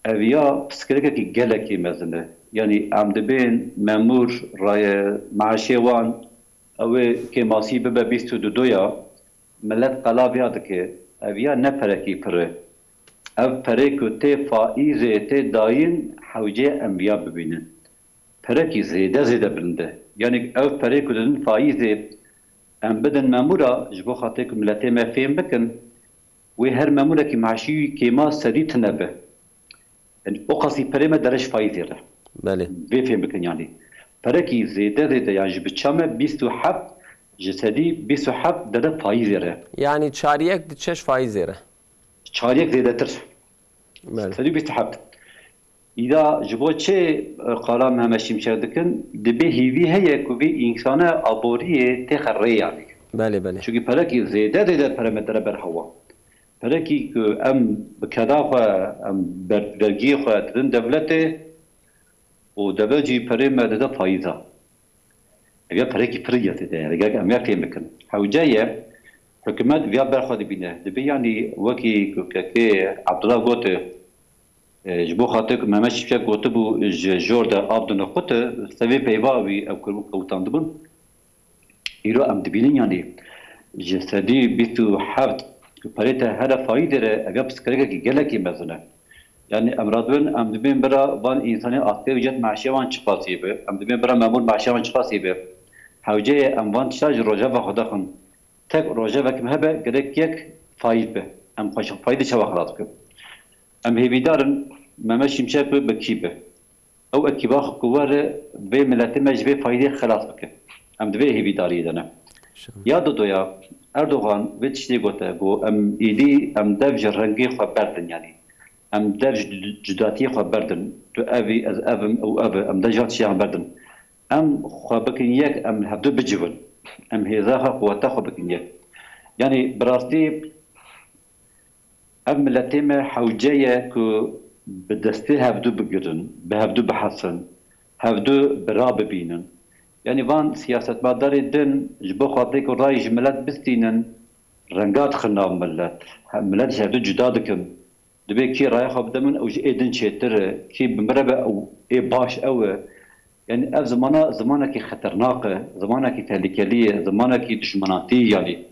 Ev ya pirsgirêkekî gelekî mezin e. Yanî em dibên memûr, raye, meaşê wan, ew ê kêmasî bibe bîst û du ya, milet qelav ya dike. Ev ya ne perekî pir e. Ev perê ku tê faîzê tê dayîn, hewce em viya bibînin. Perekî zêde zêde bilind e. Yanî ev perê ku didin faîzê em bidin memûra, ji bo xatirê ku miletê me fêm bikin, wê her memûrekî meaşî wî kêma sedî tune be. Yanî o qasî perê me dere ji faîzê re. Belê. Vê fêm bikin yanî. Perekî zêde zêde, yan ji biça me bîst û heft, ji sedî bîst û heft dere faîzê re. Yanî çar yek diçe ji faîzê re. Çar yek zêdetir. Belê. Sedî bîst û heft. Îda ji bo çi, e, qala Mehmet Şimşek dikin? Dibê hêvî heye ku vî însane aboriyê têxe rê yanî. Belê, belê. Çunkî perekî zêde zêde pere me dere ber hewa. Perekî ku em bi keda xwe, em ber-, vergiyê xwe didin dewletê û dewlet jî perê me dide faîza. Ev ya perekî pir ya zêde ye, gerek em ya fêm bikin. Hewce ye, hikûmet viya ber xwe dibîne. Dibê yanî wekî ku kekê Abdullah got, e, ji bo xatir ku Mehmet Şimşek gotibû, ji jor de av dinixute, sevê peyva wî ev kewtandibûn. Îro em dibînin, yanî ji sedî bîst û heft ku perê te here faîzê re, ev ya pirsgirêkekî gelekî mezin e. Yanî em radibin, em dibên bira van însanê astê û cet meaşê wan çiqasî be, em dibên bira memûr meaşê wan çiqasî be. Hewce ye em van tişta ji rojeva xwe dexin. Tek rojevek me hebe gerek yek faîz be. Em xwe ji faîzê çawa xelas bikin? Em hêvîdar in Mehmet Şimşek be, bi kî be? Ew ekîba xwe ku were vê miletê me ji vê faîzê xelas bike. Em di vê hêvîdariyê de ne. Ya didoya, Erdogan vê tiştê gote, got, em êdî, em dev ji rengê xwe berdin, yanî. Em dev ji cudatiyê xwe berdin. Tu ev î, ez ev im, ew ev e. Em dev ji van tiştê xwe berdin. Em xwe bikin yek, em hevdu bicivin. Em hêza xwe, quweta xwe bikin yek. Yanî bi rastî ev miletê me hewce ye ku bi destê hevdu bigirin, bi hevdu bihesin, hevdu bira bibînin. Yanî van siyasetmedarê din ji bo xatirê ku rayî ji milet bistînin, renga dixin nav milet. He-, milet ji hevdu cuda dikin. Dibê kî raya xwe bide min, ew ji ê din çêtir e. Kî bi min re be, ew ê baş ew e. Yanî ev zimana zimanekî xeternak e, zimanekî tehlikelî ye, zimanekî dijminatî yanî.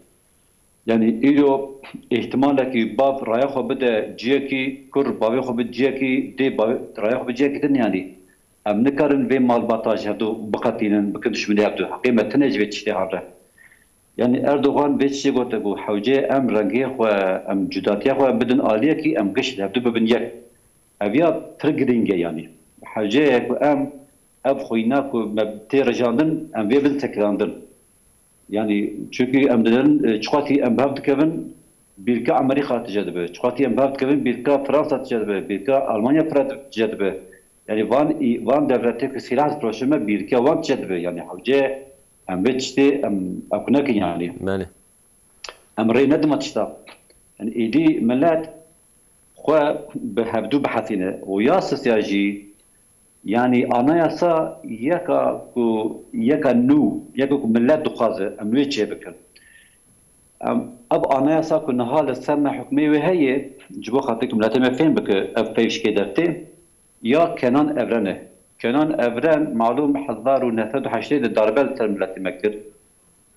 Yanî îro îhtimalekî bav raya xwe bide ciyekî, kur bavê xwe bide ciyekî, dê bavê, raya xwe bide ciyekî din yanî. Em nikarin vê malbata ji hevdu biqetînin, bikin dijminê hevdu. Heqê me tine ji vê tiştê hevre. Yanî Erdogan vê tiştê gote ku hewce em rengê xwe, em cudatiya xwe bidin aliyekî, em giş li hevdu bibin yek. Ev ya pir girîng e yanî. Hewce ye ku em ev xwîna ku me tê rijandin, em vê bin sekilandin. Yanî çunkî em dinerin, e, çiqasî em bi hev dikevin, bîrka Amerîka tije dibe. Çiqasî em bi hev dikevin, bîrka Fransa tije dibe, bîrka Almanya pira tije dibe. Yanî van î-, van dewletê ku sîlah difiroşin me, bîrka wan tije dibe. Yanî hewce em vê tiştê em ew nekin yanî. Belê. Em rê nedin van tişta. Yanî êdî milet xwe bi hevdu bihesîne. Û ya sisya jî, yanî anayasa yeka ku, yeka nû, yeka ku milet dixwaze, em wê çêbikin. Em, ev anayasa ku niha li ser me hukmê wê heye, ji bo xatir ku miletê me fêm bike, ev peyv ji kê dertê, ya Kenan Evren e. Kenan Evren, malûm, hezar û neh sed û heştê de darbe li ser miletê me kir.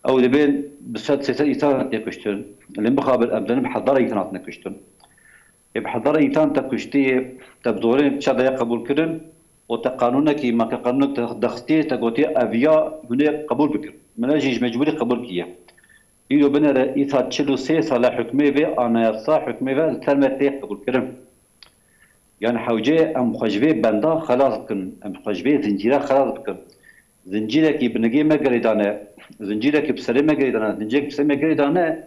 Ew dibên du sed sê sed însan tê kuştin. Lê mixabin em dizanin bi hezara însan hatine kuştin. Ê bi hezara însan te kuştiyê, te bi zorê çadeya qebûl kirin û te qanûnekî, ma ke qanûnek te dexistiyê, te gotiye ev ya hûn ê qebûl bikin. Min jî ji mecbûrî qebûl kiriye. Îro binêre îsa çil û sê sal e hukmê vê anayasa, hukmê ve li ser me tê qebûlkirin. Yanî hewce em xwe ji vê benda xelas bikin, em xwe ji vê zincîra xelas bikin. Zincîrekî bi nigê me girêdane, zincîrekî bi serê me girêdane, zincîrekî bi serê me girêdane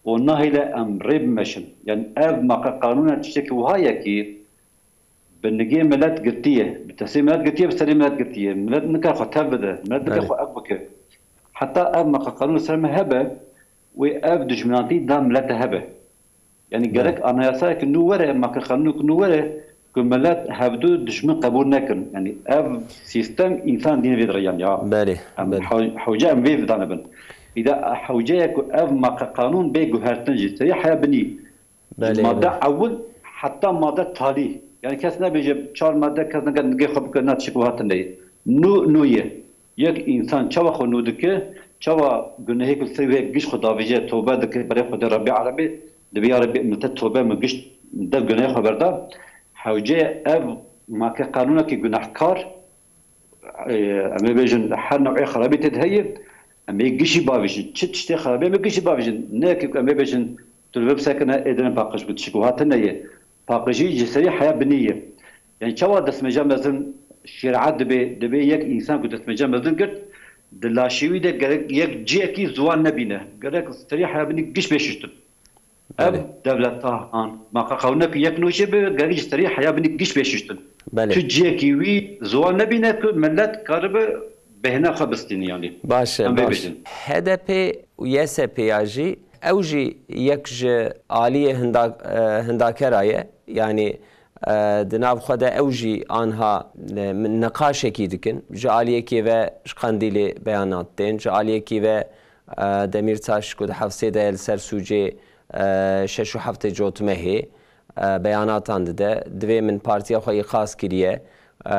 û nahêle em rê bimeşin. Yanî ev maqe qanûna tiştekî wiha ye kî bi nigê milet girtiye, bi tesê milet girtiye, bi serê milet girtiye. Milet nikare xwe tev bide, milet nikare Belê. xwe ev bike. Heta ev maqe qanûn li ser me hebe, wê ev dijminatî da milete hebe. Yanî Belê. gerek anayasayek nû were, maqe qanûnek nû were, ku milet hevdu dijmin qebûl nekin. Yanî ev sîstem însan dîn vê direyan ya. Belê, Em belê. hew-, hewce em vê vidane bin. Îda hewce ye ku ev maqe qanûn bê guhertin jî. Serî heya binî. Belê, Madde belê. ewil heta madde talî. Yani kes nebêje çar madde, kes neke nigê xwe bike, na tişik wiha tune ye. Nû, nû ye. Yek însan çawa xwe nû dike, çawa gunehê ku ser wê giş xwe davêje, tobe dike, berê xwe de Rebê Alemê, dibê ya Rebê min te tobe, min giş dev gunehê xwe berda. Hewce ev make qanûnekî gunehkar, e, em ê bêjin her newê xerabî tê de heye, em ê gişî bavêjin. Çi tiştê xerabî em ê gişî bavêjin. Ne ki em ê bêjin tu li vir bisekine ê dine paqij bû, tişik wiha tune ye. Paqijî ji serî heya binî ye. Yani çawa destmêja mezin şerîet dibe, dibe yek însan ku destmêja mezin girt, di laşê wî de gerek yek cihekî ziwan nebîne. Gerek serî heya binî giş bê şiştin. Ev Belê. dewleta han, maqaqawnek yek nûşê bi, gerî ji serî heya binî giş bê şiştin. Belê. Tu cihekî wî ziwan nebîne ku millet karibe bêhna xwe bistîne yanî. Baş e, Em vê baş. bêjin. H D P û Y S P ya jî, ew jî yek ji aliyê hinda-, e, hindakera ye. Yanî, e, di nav xwe de ew jî anha, e, niqaşekî dikin. Ji aliyekê ve ji Qendîlê beyanat tên, ji aliyekî ve, e, Demîrtaş ku di hefsê de ye li ser sûcê, e, şeş û heftê cotmehê, e, beyanatan dide. Divê min partiya xwe îqaz kiriye. E,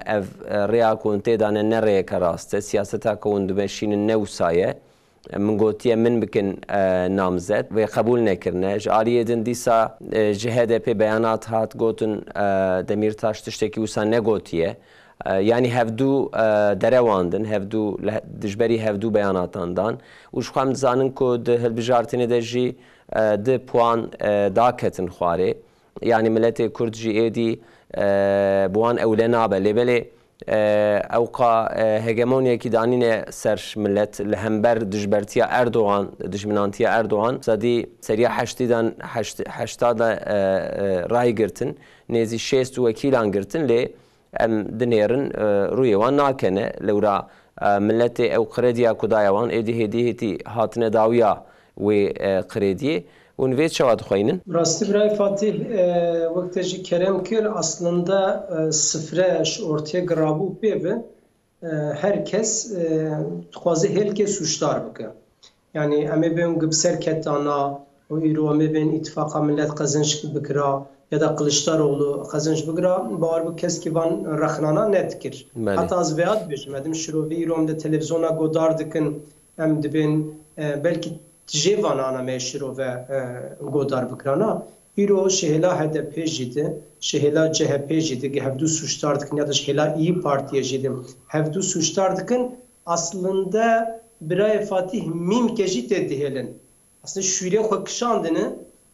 ev, e, rêya ku hûn tê dane ne rêyeke rast e. Siyaseta ku hûn dimeşînin ne wisa ye. Min gotiye min bikin, e, namzet. Wê qebûl nekirine. Ji aliyê din dîsa, e, ji H D P beyanat hat gotin, e, Demîrtaş tiştekî wisa negotiye. E, yanî hevdû, e, derewandin, hevdû li he-, dijberî hevdû beyanatan dan. Û ji xwe em dizanin ku di hilbijartinê de jî, e, di puan, e, daketin xwarê. Yanî miletê Kurd jî êdî, e, bi wan ewle nabe. Lê belê, e, ewqa, e, hegemoniyekî danîne ser milet li hember dijbertiya Erdogan, dijminantiya Erdogan. Sedî seriya heştî dan, heşt-, heşta de, e, e, ray girtin. Nêzî şêst wekîlan girtin, lê em dinêrin, e, rûyê wan nakene. Lewra, e, miletê ew krediya ku daye wan, êdî hêdî hêdî hatine dawiya wê, e, krediyê. Hûn vê çawa dixweynin? Rastî birayê Fatîh, e, wek te jî kerem kir, aslında, e, sifre ji ortê girabû pê ve, e, her kes, e, dixwaze hêlkê sûcdar bike. Yani em ê bên gi bi ser ketana û îro em ê bên îtifaqa millet qezenç bikira, ya da Kiliçdaroglu qezenc bigira, bawer bi keskî van rexnana nedikir. Belê. Heta ez vêya dibêjim, edim şirovî îro em de televîzyona godar dikin, em dibên, e, belkî jê vanana me şirove, e, godar bikirana. Îro ji hêla H D P jî di, ji hêla C H P jî di, gi hevdu sûcdar dikin ya da ji hêla İYİ Partiyê jî di, hevdu sûcdar dikin. Aslında birayê Fatîh Mîmke jî tê dihêlin. Aslında şûrê xwe kişandine,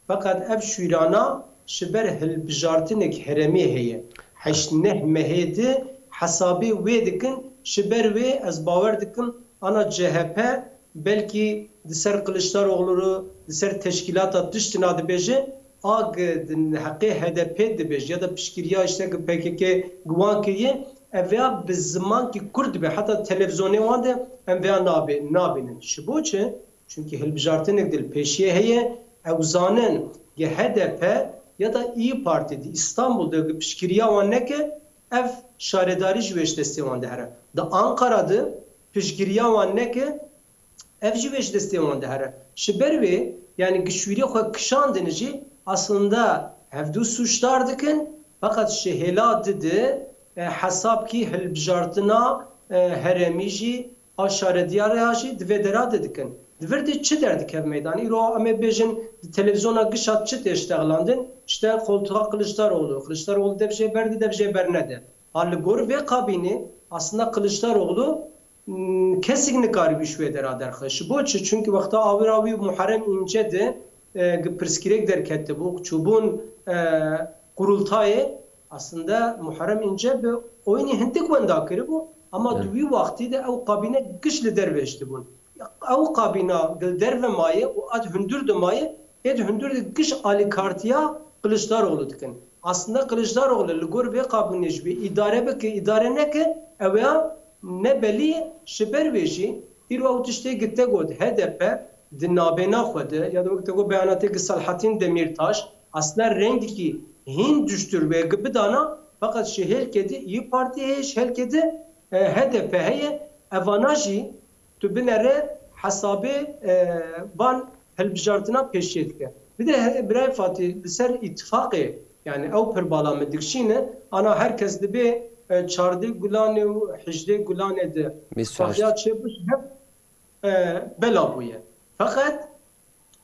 feqet ev şûrana ji ber hilbijartinek herêmî heye. Heşt neh mehê di hesabê wê dikin, ji ber wê ez bawer dikim ana C H P belkî di ser Kiliçdaroglu re, di ser teşkîlata tiştina dibêje, a gi di heqê H D P dibêje ya da piştgiriya işte gi P K K gi wan kiriye, ev ya bi zimankî kurt dibe. Heta televîzyonê wan de em vêya nabê-, nabînin. Ji bo çi? Çunkî hilbijartinek di li pêşiyê heye, ew zanin ge H D P ya da İYİ Partî di Îstanbul de ge piştgiriya wan neke, ev şaredarî ji wê ji destê wan dihere. Di Ankara de piştgiriya wan neke, ev jî wê ji destê wan dihere. Ji ber wê, yanî gi şûrê xwe kişandin jî, aslında hevdu sûcdar dikin, feqet ji hêla di di, e, hesabkî hilbijartina, e, herêmî jî, a şarediyariya jî di vê dera de dikin. Di vir de çi derdikeve meydan? Îro em ê bêjin di televîzyona gişa çi tê ştexlandin? İşte koltuğa Kılıçdaroğlu. Kılıçdaroğlu dev jê berde, dev jê bernede. Ha li gor vê kabînê aslında Kılıçdaroğlu, m, kesik nikaribû ji wê dera derxe. Ji bo çi? Çunkî wexta awira wî Muharrem İnce de, e, gi pirsgirêk derketibû, çûbûn, e, kurultayê, aslında Muharrem İnce bi oyunê hindik wenda kiribû, ama di Evet. wî wextî de ew kabîne giş li derve jî dibûn. Ew kabîna li derve maye û ad hundur de maye, êd hundur de giş alîkartiya Kiliçdaroglu dikin. Aslında Kiliçdaroglu li gor vê kabînê ji wê îdare bike, îdare neke, ew ya ne belî ye. Ji ber wê jî îro ew tiştê gite got, H D P di nabêna xwe de ya da wek te got beyanatê gi Selahattin Demirtaş, aslında rengekî hîn duştur wê gi bidana, feqet ji hêlkê di İYİ Partî heye, ji hêlkê di, e, H D P heye. Evana jî tu binere hesabê, e, van hilbijartina pêşiyê dike. Bir de he-, birayê Fatî, li ser îtifaqê, yani ew pir bala min dikişîne, ana her kes dibê, e, çardeh Gulanê û hejdeh Gulanê de Bîst û heşt. îtifaqiya çêbû ji hev, e, bela bûye. Feqet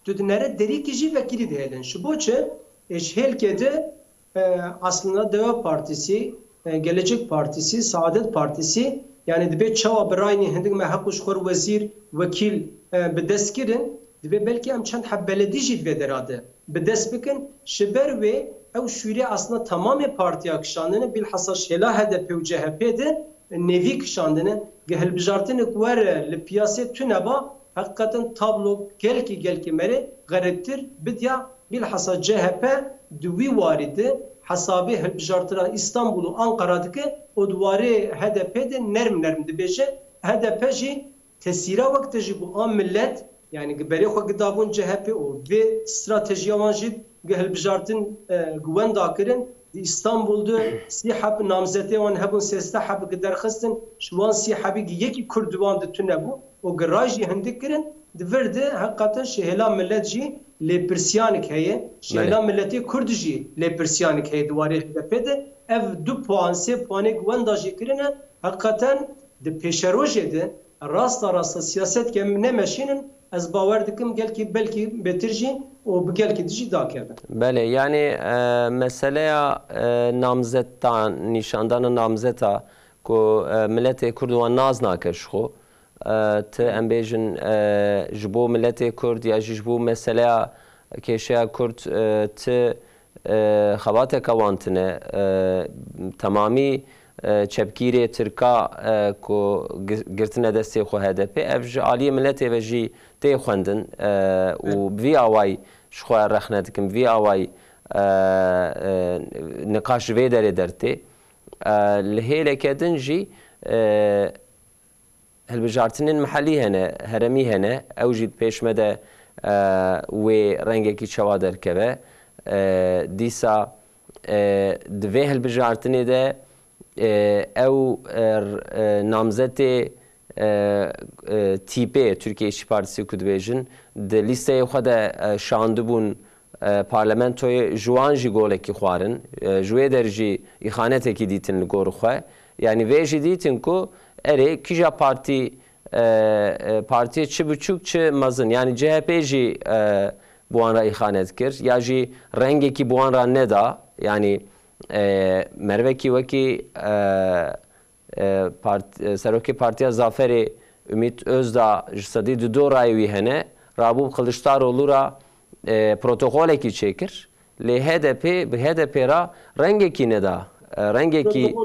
tu dinere derîkî jî vekilî dihêlin. Ji bo çi? Ê ji hêlkê de, e, aslında Deva Partisi, e, Gelecek Partisi, Saadet Partisi, yani dibê çawa bi rayî hindik me heqû ji xwe re wezîr, wekîl, e, bi dest kirin, dibê belkî em çend heb beledî jî di vê dera de bi dest bikin. Ji ber wê ew şûrê aslında tamamê partiya kişandine, bilhassa ji hêla H D P û C H P de nêvî kişandine. Ge hilbijartinek were li piyasê tune ba, heqîqeten tablo gelkî, gelkî merê xeribtir bidiya. Bilhassa C H P di wî warî de hesabê hilbijartina Îstanbul û Ankara dike û di warê H D P de nerm nerm dibêje. H D P jî tesîra wek te jî bû a millet, yani gi berê xwe gidabûn C H P û vê stratejiya wan jî gi hilbijartin, e, gi wenda kirin. Di Îstanbul de sî heb namzetê wan hebûn, sêzdeh heb gi derxistin, ji wan sî hebî gi yekî Kurd di wan de tune bû û gi ray jî hindik kirin. Di vir de heqîqeten ji hêla millet jî lêpirsiyanek heye, ji Belê. hêla milletê Kurd jî lêpirsiyanek heye di warê H D P de. Ev du puan, sê puanê gi wenda jî kirine, heqîqeten di pêşerojê de rasta rasta siyaset ke em nemeşînin, ez bawer dikim gelkî belkî bêtir jî û bi gelkî di jî dakeve. Belê, yanî, e, meseleya, e, namzeta, nîşandana namzeta ku, e, miletê Kurd wan nas nake ji xwe, e, ti, em bêjin, e, ji bo miletê Kurd ya jî ji bo meseleya kêşeya Kurd, e, ti e, xebateke wan tune, e, temamî, e, çepgîrê Tirka, e, ku gi-, girtine destê xwe H D P, ev ji aliyê miletê ve jî tê xwendin, e, û Evet. bi vî awayî ji xwe rexne dikim, bi vî awayî, e, e, niqaş ji vê derê dertê. E, li hêleke din jî, e, hilbijartinên mihellî hene, heremî hene, ew jî di pêş me de, e, wê rengekî çawa derkeve. E, dîsa, e, di vê hilbijartinê de, e, ew, e, r-, e, namzetê, e, e, tîpê Türkiye İşçi Partisi ku dibêjin, di lîsteyê xwe de, e, şandibûn, e, parlamentoyê ji wan jî golekî xwarin, e, ji wê der jî îxanetekî dîtin li gor xwe. Yanî vê jî dîtin ku erê kîja partî, e, e, partiyê çi biçûk çi mezin. Yanî C H P jî, e, bi wan re îxanet kir ya jî rengekî bi wan re neda. Yanî, e, mervekî wekî, e, e, part-, e, serokê Partiya Zaferê Ümit Özdağ ji sedî du rayê wî hene, rabû Kılıçdaroğlu ra, e, protokolekî çêkir. Lê H D P, bi H D P ra rengekî neda. E, rengekî,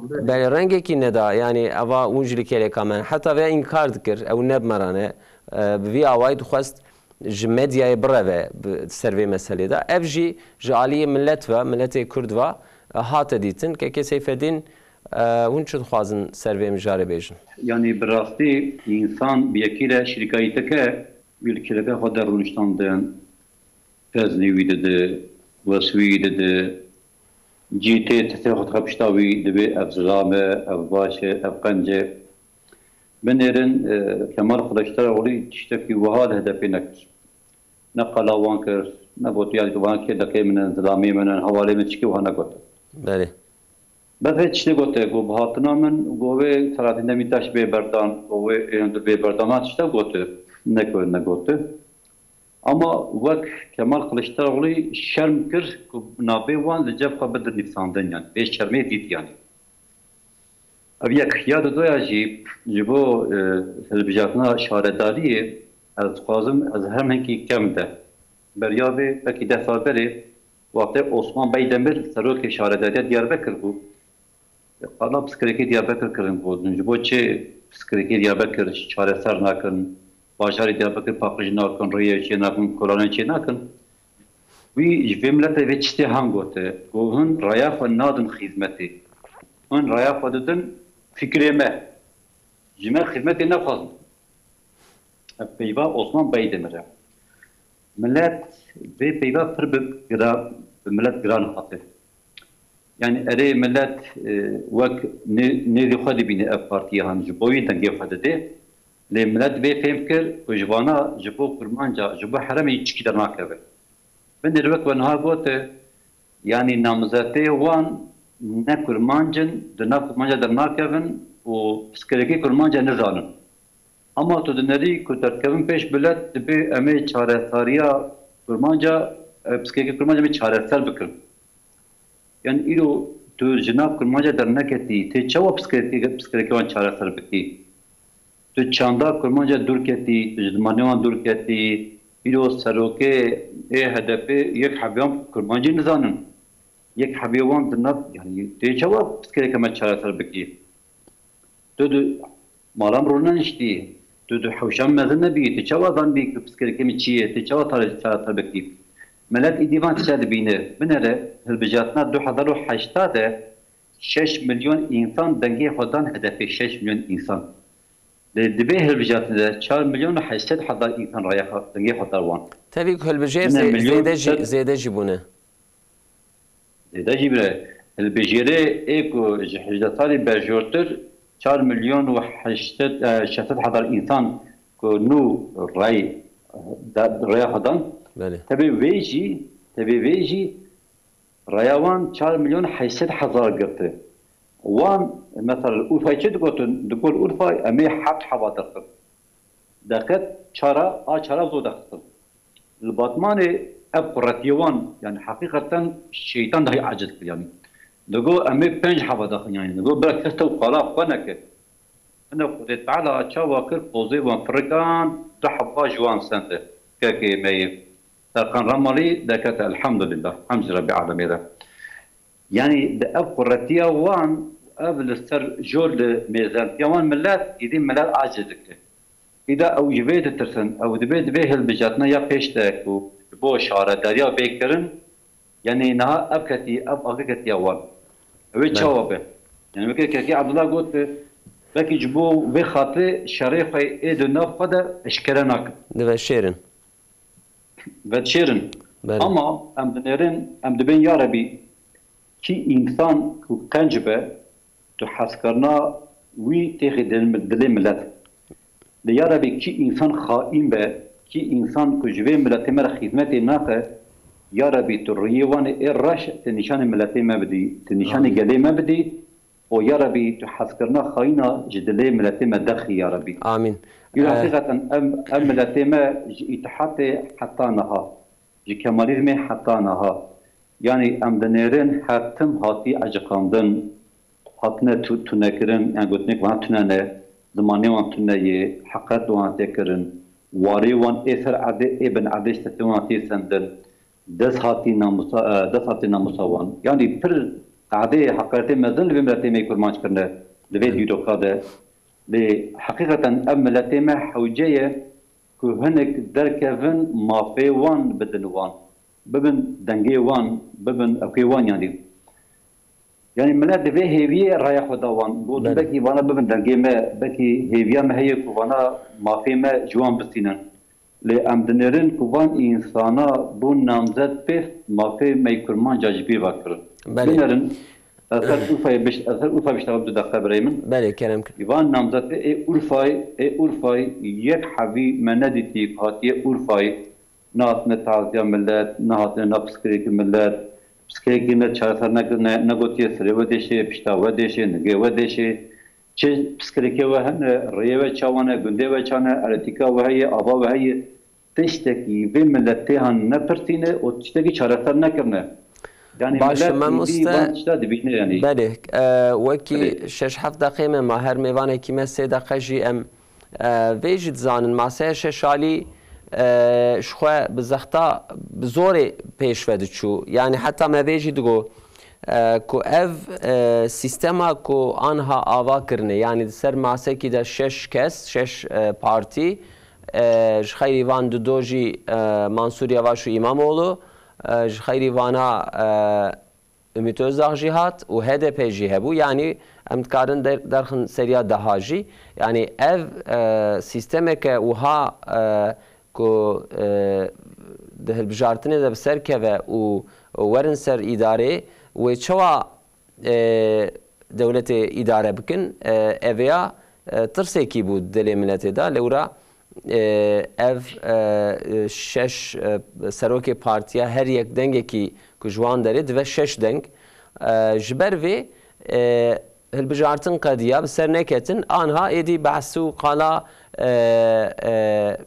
belê, rengekî neda. Yanî eva hûn jî li kêleka me. Heta vê înkar dikir. Ew ne bi me re ne. E, bi vî awayî dixwest ji medyayê bireve bi ser vê meselê de. Ev jî ji aliyê millet ve, milletê Kurd ve, e, hate dîtin. Kekê Seyfedîn, e, hûn çi dixwazin ser vê mijarê bêjin? Yanî bi rastî însan bi yekî re şirîkayîteke wî li kêleka xwe de rûniştandin, veznî wî didi, weswî wî didi, cî tê, tê xwe dixe pişta wî, dibê ev zilam e, ev baş e, ev qenc e. Binêrin, e, Kemal Kılıçdaroğlu tiştekî wiha li H D P nekir. Ne qala wan kir, ne got, ya van kê deqê min in, zilamê min in, hevalê min, çikî wiha negot. Belê. Bes vê tiştê gote, got, bi hatina min, got, wê Selahattin Demirtaş bê berdan, got, wê êno di bê berdan, van tişta gote, ne ku negote. Ama wek Kemal Kılıçdaroğlu şerm kir ku navê wan li cem xwe bide nivîsandin, yani vê şermê dît yani. Ev yek, ya didoya jî ji bo, e, hilbijartina şaredariyê ez dixwazim, ez her hinkî kem de. Beriya vê belkî deh sal berê, wextê Osman Beydemir serokê şaredariya Diyarbekir bû, qala pirsgirêkê Diyarbekir kirin, gotin, ji bo çi pirsgirêkê Diyarbekir çareser nakin, bajarê Diyarbekir paqij nakin, rêyê çê nakin, kolanê çê nakin. Wî ji vê miletê vê tiştê han gote, got, hûn raya xwe nadin xizmetê. Hûn raya xwe didin fikrê me. Ji me xizmetê nexwazin. Ev peyva Osman Beydemir e. Milet vê peyva pir bi gira-, bi milet giran hate. Yani erê milet, e, wek nê-, nêzî xwe dibîne ev partiye han ji bo wî dengê xwe dide. Lê milet vê fêm kir ku ji vana ji bo kurmanca, ji bo herêmê çikî dernakeve. Binêr wek we niha gote, yanî namzetê wan ne kurmanc in, di nav kurmanca dernakevin û pirsgirêkê kurmanca nizanin. Ama tu dinêrî ku derdikevin pêş milet, dibê em ê çareseriya kurmanca, e, pirsgirêkê kurmanca em ê çareser bikin. Yani îro tu ji nav kurmanca derneketî, tê çawa pirsgirêkê, pirsgirêkê wan çareser bikî? Tu çanda kurmanca dûr ketî, tu ji zimanê wan dûr ketî, îro serokê ê H D P yek hebê wan kurmancî nizanin. Yek hebê wan di nav, yani tê çawa pirsgirêka me çareser bikî? Tu di mala min rûneniştî, tu di hewşa min mezin nebî, tu çawa zanibî ku pirsgirêkê min çi ye, tu çawa tarê çareser bikî? Milet îdî van tişta dibîne. Binêre hilbijartina du hezar û heşta de şeş milyon însan dengê xwe dan H D P, şeş milyon însan. Lê di vê hilbijartinê de çar milyon û heşt sed hezar însan raya xwe, dengê xwe dan wan. Tevî ku hilbijêr Binê zê-, milyon zêde jî, sed zêde jî bûne. Zêde jî bire. Hilbijêrê ê ku ji hejdeh salî berjortir çar milyon û heşt sed, e, şeş sed hezar însan ku nû rey, da-, raya xwe dan. Belê. Tevî vê jî, tevî vê jî raya wan çar milyon heşt sed hezar girti. Wan, mesela, li Urfayê çi digotin? Digot, Urfa, em ê heft heva derxin. Deket çara, a çara zor dexistin. Li Batmanê ev quretiyê wan, yani heqîqeten şeytan dahi aciz kir, yani. Digo, em ê pênc heva dexin, yani. Digo, bira kes tew qala xwe neke. Hine Xwedê Teala çawa kir, pozê wan pirikan, du heba ji wan sende. Kekê me yê Serkan Ramalî dekete, elhamdulillah. Hemd ji Rebbê Alemê re. Yani di ev quretiya wan, ev li ser jor li mêzentiya wan milet, îdî milet aciz dike. Îda ew ji vê ditirsin, ew dibê, dibê hilbijartina ya pêş de ku ji bo şaredariya bê kirin, yani niha ev ketî, ev age ketiya wan. Ew ê Belê. çawa be? Yani weke Kekê Abdullah got, belkî ji bo vê xatirê şerê xwe ê di nav xwe de eşkere nakin. Diveşêrin. Vedişêrin. Belê. Ama em dinêrin, em dibên ya Rebî, kî însan ku qenc be, tu hezkarina wî têxê dilê, dilê milet. Lê ya Rebî kî însan xaîn be, kî însan ku ji vê miletê me re xîzmetê nake, Ya Rebî, tu riyê wan ê reş, tu nîşanê miletê me bidî, tu nîşanê Amîn. gelê me bidî û ya Rebî, tu hezkirina xayîna ji dilê miletê me derxî ya Rebî. Amîn. Îro Eh. heqîqeten ev, ev miletê me ji îtihatê heta niha, ji kemalîzmê heta niha. Yanî em dinêrin her tim hatî eciqandin, hatine tu-, tunekirin, yan gotinek wan tune ne, zimanê wan tune ye, heqaret wan tê kirin, warê wan ê ser erdê, ê bin erdê ji destê wan tê sendin, dest hatî namusa, e, dest hatî namusa wan. Yanî pir qadê heqaretê mezin li vê miletê me kurmanc kirine, li vê dîroka de. Lê heqîqeten ev miletê me hewce ye ku hinek derkevin mafê wan bidin wan. Bibin dengê wan, bibin ewkê wan yanî. Yanî milet divê hêviyê raya xwe da wan. Gotin Belê. belkî vana bibin dengê me, belkî hêviya me heye ku vana mafê me ji wan bistînin. Lê em dinêrin ku van însana bûn namzet pêv mafê me yê kurmanca ji bîr ve kirin. Belê. Binêrin, ez ser Urfayê biş-, ez ser Urfa biştexim du deqe birayê min. Belê, kerem kir. Van namzetê ê Urfayê, ê Urfayê yek hebî me nedîtî ku hatiye Urfayê. Nehatine taziya millet, nehatine na piskirêkî millet. Piskirêkî ne çareser ne, ne, negotiye serê we dêşê, pişta we dêşê, nigê we dêşê. Çi piskirêkê we hene, rêyê we çawa ne, gundê we ça ne, elektrîka we heye, ava we heye. Tiştekî vê miletê han nepirsîne û tiştekî çareser nekirine. Yanî Baş, milet êdî mamoste. van tişta dibîne yanî. Belê, e, wekî Belê. şeş heft deqê me ma her mêvanekî me sê deqe jî em, e, vê jî dizanin. Masaya Şeşalî, e, ji xwe bi zexta, bi zorê pêş ve diçû. Yanî heta me vê jî digo, e, ku ev, e, sîstema ku anha ava kirine, yanî di ser masekî de şeş kes, şeş, e, partî, e, ji xeyrî van dido jî, e, Mansûr Yavaş û Îmamoğlu, e, ji xeyrî vana, e, Ümit Özdağ jî hat û H D P jî hebû. Yanî em dikarin der-, derxin seriya daha jî. Yanî ev, e, sîstemeke wiha, e, ku, e, di hilbijartinê de bi ser keve û werin ser îdarê, wê çawa, e, dewletê îdare bikin? E, ev ya, e, tirsekî bû dilê miletê de. Lewra, e, ev, e, şeş, e, serokê partiya her yek dengekî ku ji wan derê dive şeş deng. E, ji ber vê, e, hilbijartin qediya, bi ser neketin, anha êdî behs û qala, e, e,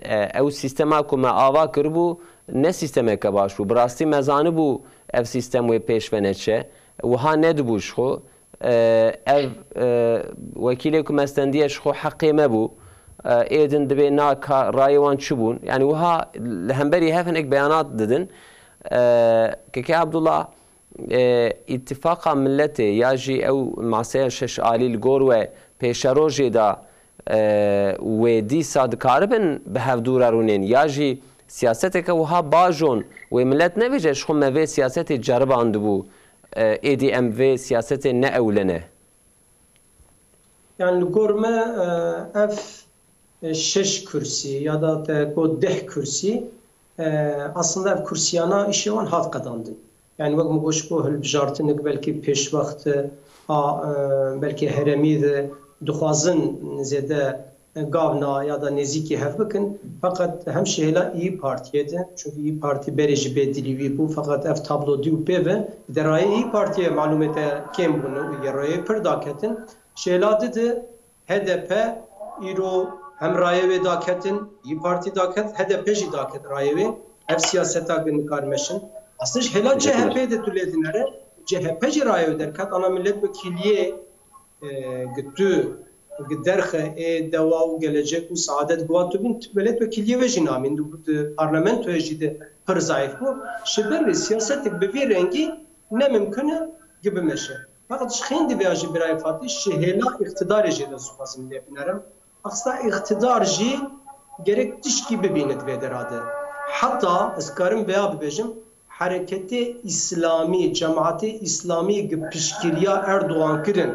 e, ew sîstema ku me ava kiribû, ne sîstemeke baş bû. Bi rastî me zanibû ev sîstem wê pêş ve neçe. Wiha nedibû ji xwe. E, ev, e, wekîlê ku me stendiye ji xwe heqê me bû. E, êdin dibê na ka-, rayê wan çi bûn? Yanî wiha li hemberî hev hinek beyanat didin. E, Keke Abdullah, e, îtifaqa miletê ya jî ew maseya şeş alî li gor we pêşerojê de, e, wê dîsa dikaribin bi hevdû re rûnên? Ya jî siyaseteke wiha bajon wê milet nebêje, ji xwe me vê siyasetê ceribandibû, e, êdî em vê siyasetê neewlene? Yani li gor me, e, ev, e, şeş kursî ya da te got deh kursî, e, aslında ev kursiyana îşê wan hat qedandin. Yani wek min got ji bo hilbijartinik belkî pêşwext, e, a, e, belkî herêmî de dixwazin zêde gavna ya da nêzîkî hev bikin. Feqet hem şihêla İYİ Partiye de, çünkü İYİ Parti berê ji bê dilî wî bû, feqet ev tablo dî û pê ve, bi derayê İYİ Partiye malûmê te kêm bûne û yê rayê pir daketin. Şêla di de H D P îro hem rayê wê daketin, İYİ Parti daket, H D P jî daket rayê wê. Ev siyaseta ginikarim meşin. Aslında ji hêla Teşekkür ederim. C H P de tu lê dinere, C H P jî rayê wê derket, ana milletvekiliyê e, gi tu, gi derxe ê dewa û gelecek û saadet guha tu bin, tu milletvekiliyê ve jî namîn, di, di parlamentoyê jî de pir zayîf bû. Ji ber vê siyasetek bi vî rengî ne mimkun e gi bimeşe. Feqet ji xêndî veya jî birayê Fatî, ji hêla îqtidarê jê de dixwazim lê binerim. Aslında îqtidar jî gerek tişkî bibîne di vê dera de. Heta ez karim veya bibêjim, Hereketê Îslamî, Cemaetê Îslamî gi piştgiriya Erdogan kirin,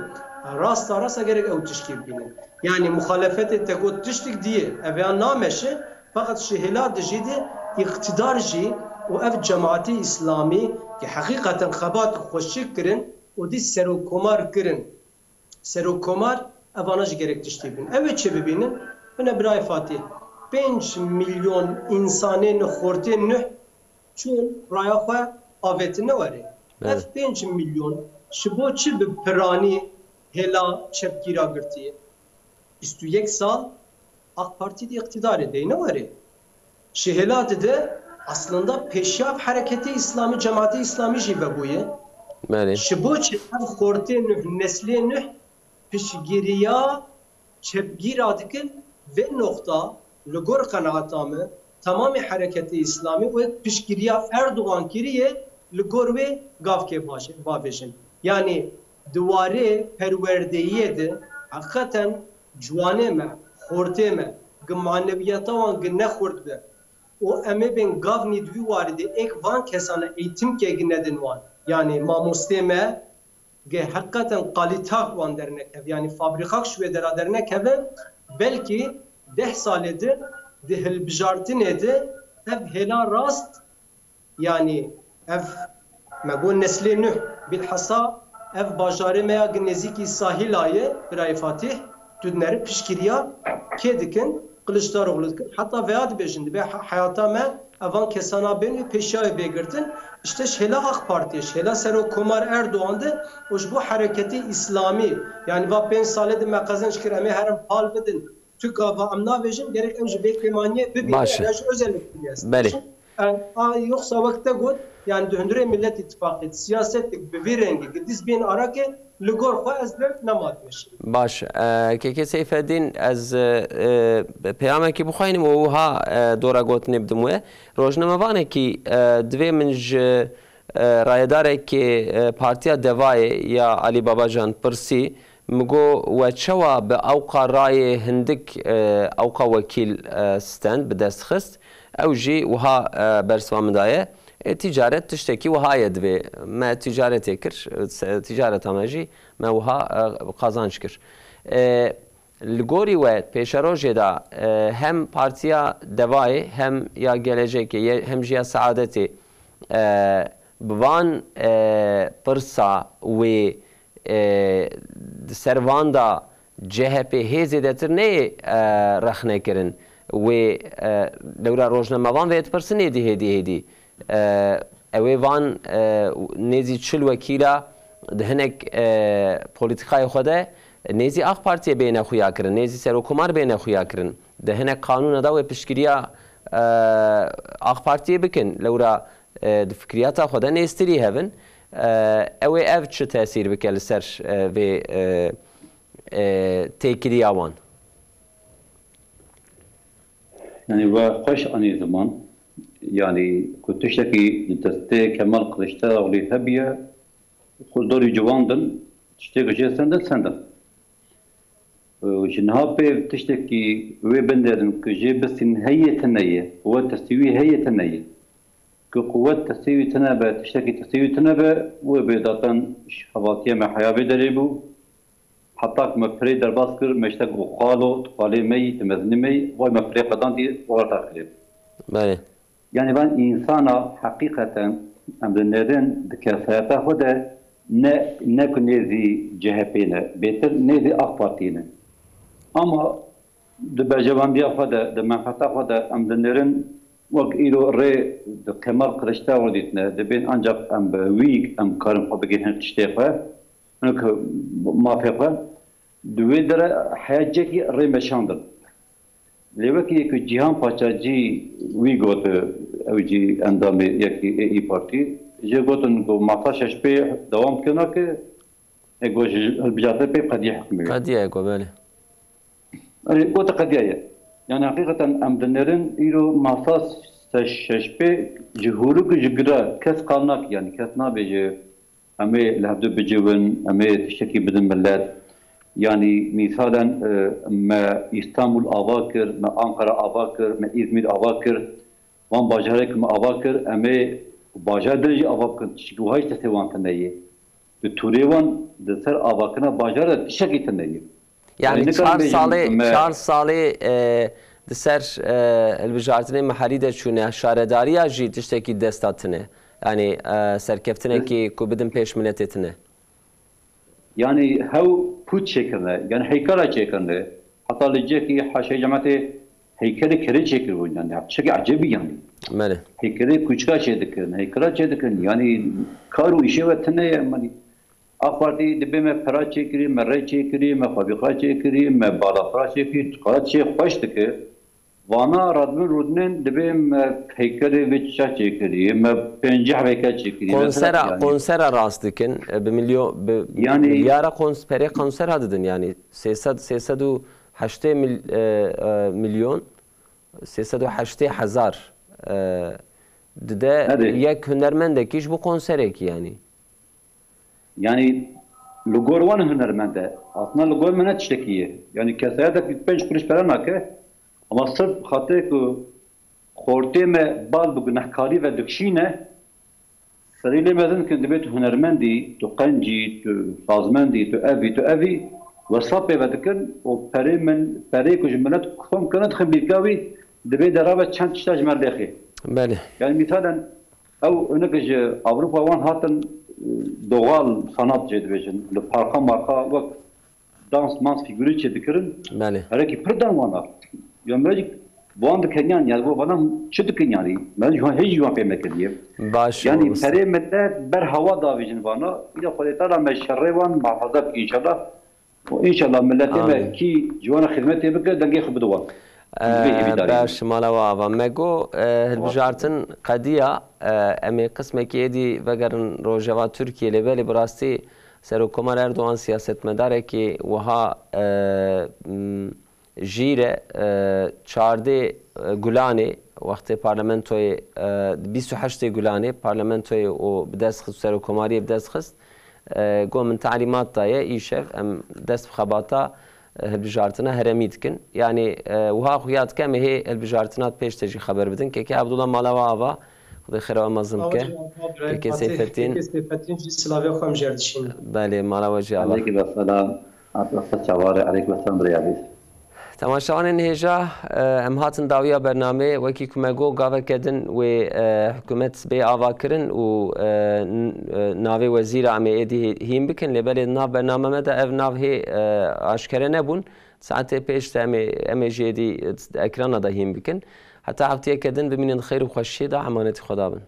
rasta rasta gerek ew tişkî bibînin. Yanî muxalefetê te got tiştik diyê, ev ya nameşe, feqet ji hêla dijî de îqtidar jî û ev Cemaetê Îslamî ki heqîqeten xebat xweşik kirin û dî serokkomar kirin. Serokkomar evana jî gerek tiştî bin. Ew ê çi bibînin? Bine birayê Fatîh, pênc milyon însanên xortê nuh çûn raya xwe avêtine werê. Ev pênc milyon ji bo çi bi piranî hêla çepgîra girtiye? Bîst û yek sal AK Partî di îqtîdarê deyne werê. Ji hêla dide aslında pêşiya ev hereketê îslamî, cemaetê îslamî jî vebûye. Belê. Ji bo çi ev xortê nuh, neslê nuh piştgiriya çepgîra dikin? Vê noqta li gor qenaeta min temamê hereketê îslamî wek piştgiriya Erdogan kiriye li gor wê gavkê baje-, bavêjin. Yanî di warê perwerdeyiyê de heqîqeten ciwanê me, xortê me, gi manewiyeta wan gi ne xurt be û em ê bên gavnî di wî warî de êk van kesane eğitimkê gi nedin wan. Yanî mamostê me gi heqîqeten qalîtak wan dernekeve, yanî fabrîkak ji wê dera dernekeve, belkî deh salê di, di hilbijartinê di ev hêla rast, yanî ev me got neslê nuh, bilhassa ev bajarê me ya gi nêzîkî sahîla ye, birayê Fatîh, tu dinere piştgiriya kê dikin? Kiliçdaroglu dikin. Heta veya dibêjin, dibe he-, heyata me evan kesana bên wê pêşiya wê bê girtin. Îşte ji hêla AK Partiyê, ji hêla Serok Komar Erdogan de û ji bo hereketê îslamî, yanî va pênc salê di me qezenc kir, em ê herin pal bidin. Tu gava em navêjin, gerek ew ji vê kêmaniyê bibîne. Baş e. Ya ji Özel'e kiriye. Belê. E, a, yoksa wek te got, yani di hundirê Millet İttifakı siyasetik bi vî rengî, gi dîs bên arake, li gor xwe ez bi nema dibêjim. Baş. E, Keke Seyfeddin, ez, e, e, peyamekî bixweynim û wiha, e, dora gotinê bidim we. Rojnamevanekî, e, divê min ji, e, rayedarekî, e, Partiya Devayê ya Alî Babacan pirsî, min got, we çawa bi ewqa rayê hindik, e, ewqa wekîl, e, stend, bi dest xist? Ew jî wiha, e, bersiva min daye. E, ticaret tiştekî wiha ye divê. Me ticaretê kir, se-, ticareta me jî me wiha, e, qazanç kir. E, li gorî we pêşerojê de, e, hem Partiya Devayê, hem ya Gelecekê, ye-, hem jî ya Saadetê, e, bi van, e, pirsa wê, e, di ser van de C H P hê zêdetir neyê, e, rexne kirin. Wê, e, lewra rojnamevan vê dipirsin êdî hêdî hêdî. E, ew ê van, e, nêzî çil wekîla di hinek, e, polîtîkayê xwe de nêzî AK Partiyê bêne xuya kirin, nêzî Serokkomar bêne xuya kirin. Di hinek qanûna de wê piştgiriya, e, AK Partiyê bikin. Lewra, e, di fikriyata xwe de nêztirî hev in. E, ew ê ev çi tesîr bike li ser, e, vê, e, e, têkiliya wan? Yanî we xweş anî ziman. Yanî ku tiştekî di destê Kemal Kiliçdaroglu hebiye, xwe dorî ciwan din, tiştê ku jê sendin, sendin. Û ji niha pê tiştekî wê binêrin ku jê bisîn heye tune ye, quwet tesîwî heye tune ye. Ku quwet tesîwî tune be, tiştekî tesîwî tune be, wê bê datan ji hevaltiya me heya vê derê bû. Heta ku me pirê derbas kir, me ji te got, xalo, tu xalê me yî, tu mezinê me yî, vay me pirê qedandî, warta kirê. Belê. Yanî van însana heqîqeten em dinêrin di kesayeta xwe de ne, ne ku nêzî C H P ne, bêtir nêzî AK Partî ne. Ama di berjewendiya xwe de, di menfeta xwe de em dinêrin wek îro rê di Kemal Kiliçdaroglu dîtine, dibên ancak em bi wî em karin xwe bigihînin tiştê xwe, wek mafê xwe. Di wê dere heya cekî rê meşandin. Lê wekî ku Cîhan Paşa jî wî got, ew jî endamê yekî ê Î Partî, jê gotin ku masa şeş pê dewam dike nake, ê got ji hilbijartin pê qediye hikmê wê. Qediye got, belê. Erê, gote qediye ye. Yani heqîqeten em dinêrin îro masa se-, şeş pê ji hûrik û ji gira kes qal nake, yani kes nabêje, em ê li hevdu biciwin, em ê tiştekî bidin millet. Yanî mîsalen, e, me Îstanbul ava kir, me Ankara ava kir, me Îzmîr ava kir. Van bajarek me ava kir, em ê bajar din jî ava bikin. Tiştekî wiha jî destê wan tune ye. Di tûrê wan di ser avakirina bajar de tiştekî tune ye. Yani çar salê, çar salê, e, di ser, e, hilbijartinê me herî de çûne, şaredariya jî tiştekî desta tine. Yani, e, serkeftinekî ku bidin pêş miletê tine. Yani hew pûç çêkirine, yani heykala çêkirine. Heta li cihekî haşê cematê heykelê kerê çêkiribûn, yani tiştekî ecêbî yani. Belê. Heykelê kûçika çêdikirin, heykela çêdikirin, yani kar û îşê we tune ye, yani AK Partî dibê me pira çêkirî, me rê çêkirî, me fabrîka çêkirî, me balafira çêkirî, tu qala çê xweş dike. Vana radibin rûdinên dibê me heykelê vê çiça çêkirî, me pêncî heykel çêkirî. Konsera, Mesela yani. Konsera rast dikin, e, bi milyon, bi Yani milyara kons-, perê konsera didin yani. Sê sed, sê sed û heştê mil-, e, e, milyon, sê sed û heştê hezar, e, dide Hadi. Yek hunermendekî ji bo konserekî yani. Yani li gor wan hunermend e. Aslında li gor me ne tiştekî ye. Yani kesayetek pênc kuruş pere nake. Ama sırf xatirê ku xortê me bal bi gunehkarî ve dikişîne, serî lê mezin dikin, dibê tu hunermendî, tu qencî, tu sazmendî, tu evî, tu evî, wesap pê ve dikin û perê min, perê ku ji milet kom kirine dixin bîrka wî, dibê derabe çend tişta ji me lêxê. Belê. Yani misalen, ew hinek ji Ewropa wan hatin, e, doğal sanat jê dibêjin. Li parka marka wek dans mans fîgurî çê dikirin. Belê. Herekî pir dan wana. Ya me jî wan dikeniyan, yani bu bana çi dikin yani? Me jî wan, hiç jî wan pê me kiriye. Baş Yani mamoste. Perê millet ber hewa davêjin vana. Îna Xwedê Teala me şerê wan muhafaza bike inşallah. Û înşallah miletê me Amîn. Kî ji wan re xizmetê bike, dengê xwe bide wan. Ee, Ji vê hêvîdarî. Baş, mala we ava. Me got, e, hilbijartin qediya, e, em ê qismekî êdî vegerin rojeva Tirkiyê, lê belê bi rastî Serokkomar Erdogan siyasetmedarekî wiha, e, m, jîr e, e, çardê, e, Gulanê, wextê parlamentoyê, e, bîst û heştê Gulanê parlamentoyê û bi dest xist, serokkomariyê bi dest xist. E, got, min talîmat daye, îşev em dest bi xebata, e, hilbijartina herêmî dikin. Yanî, e, wiha xuya dike em ê hê hilbijartina pêş de jî xeber bidin. Kekê Abdullah, mala we ava, Xwedê xêra we mezin bike. Kekê Seyfettin. Kekê Seyfettin jî silavê xwe em jê re dişînin. Belê, mala we jî ava. Aleykum selam. Atlas çavare, aleykum selam birayê. Temaşevanên hêja, e, em hatin dawiya bernameyê. Wekî ku me got, gaveke din wê, e, hikûmet bê avakirin û, e, n-, e, navê wezîra em ê êdî hê-, hîn bikin. Lê belê di nav bername me de ev nav hê, e, aşkere nebûn. Saetê pêş de em ê, em ê jî êdî di ekrana de hîn bikin. Heta heftiyeke din bimînin di xêr û xweşiyê de, emanetî Xweda bin.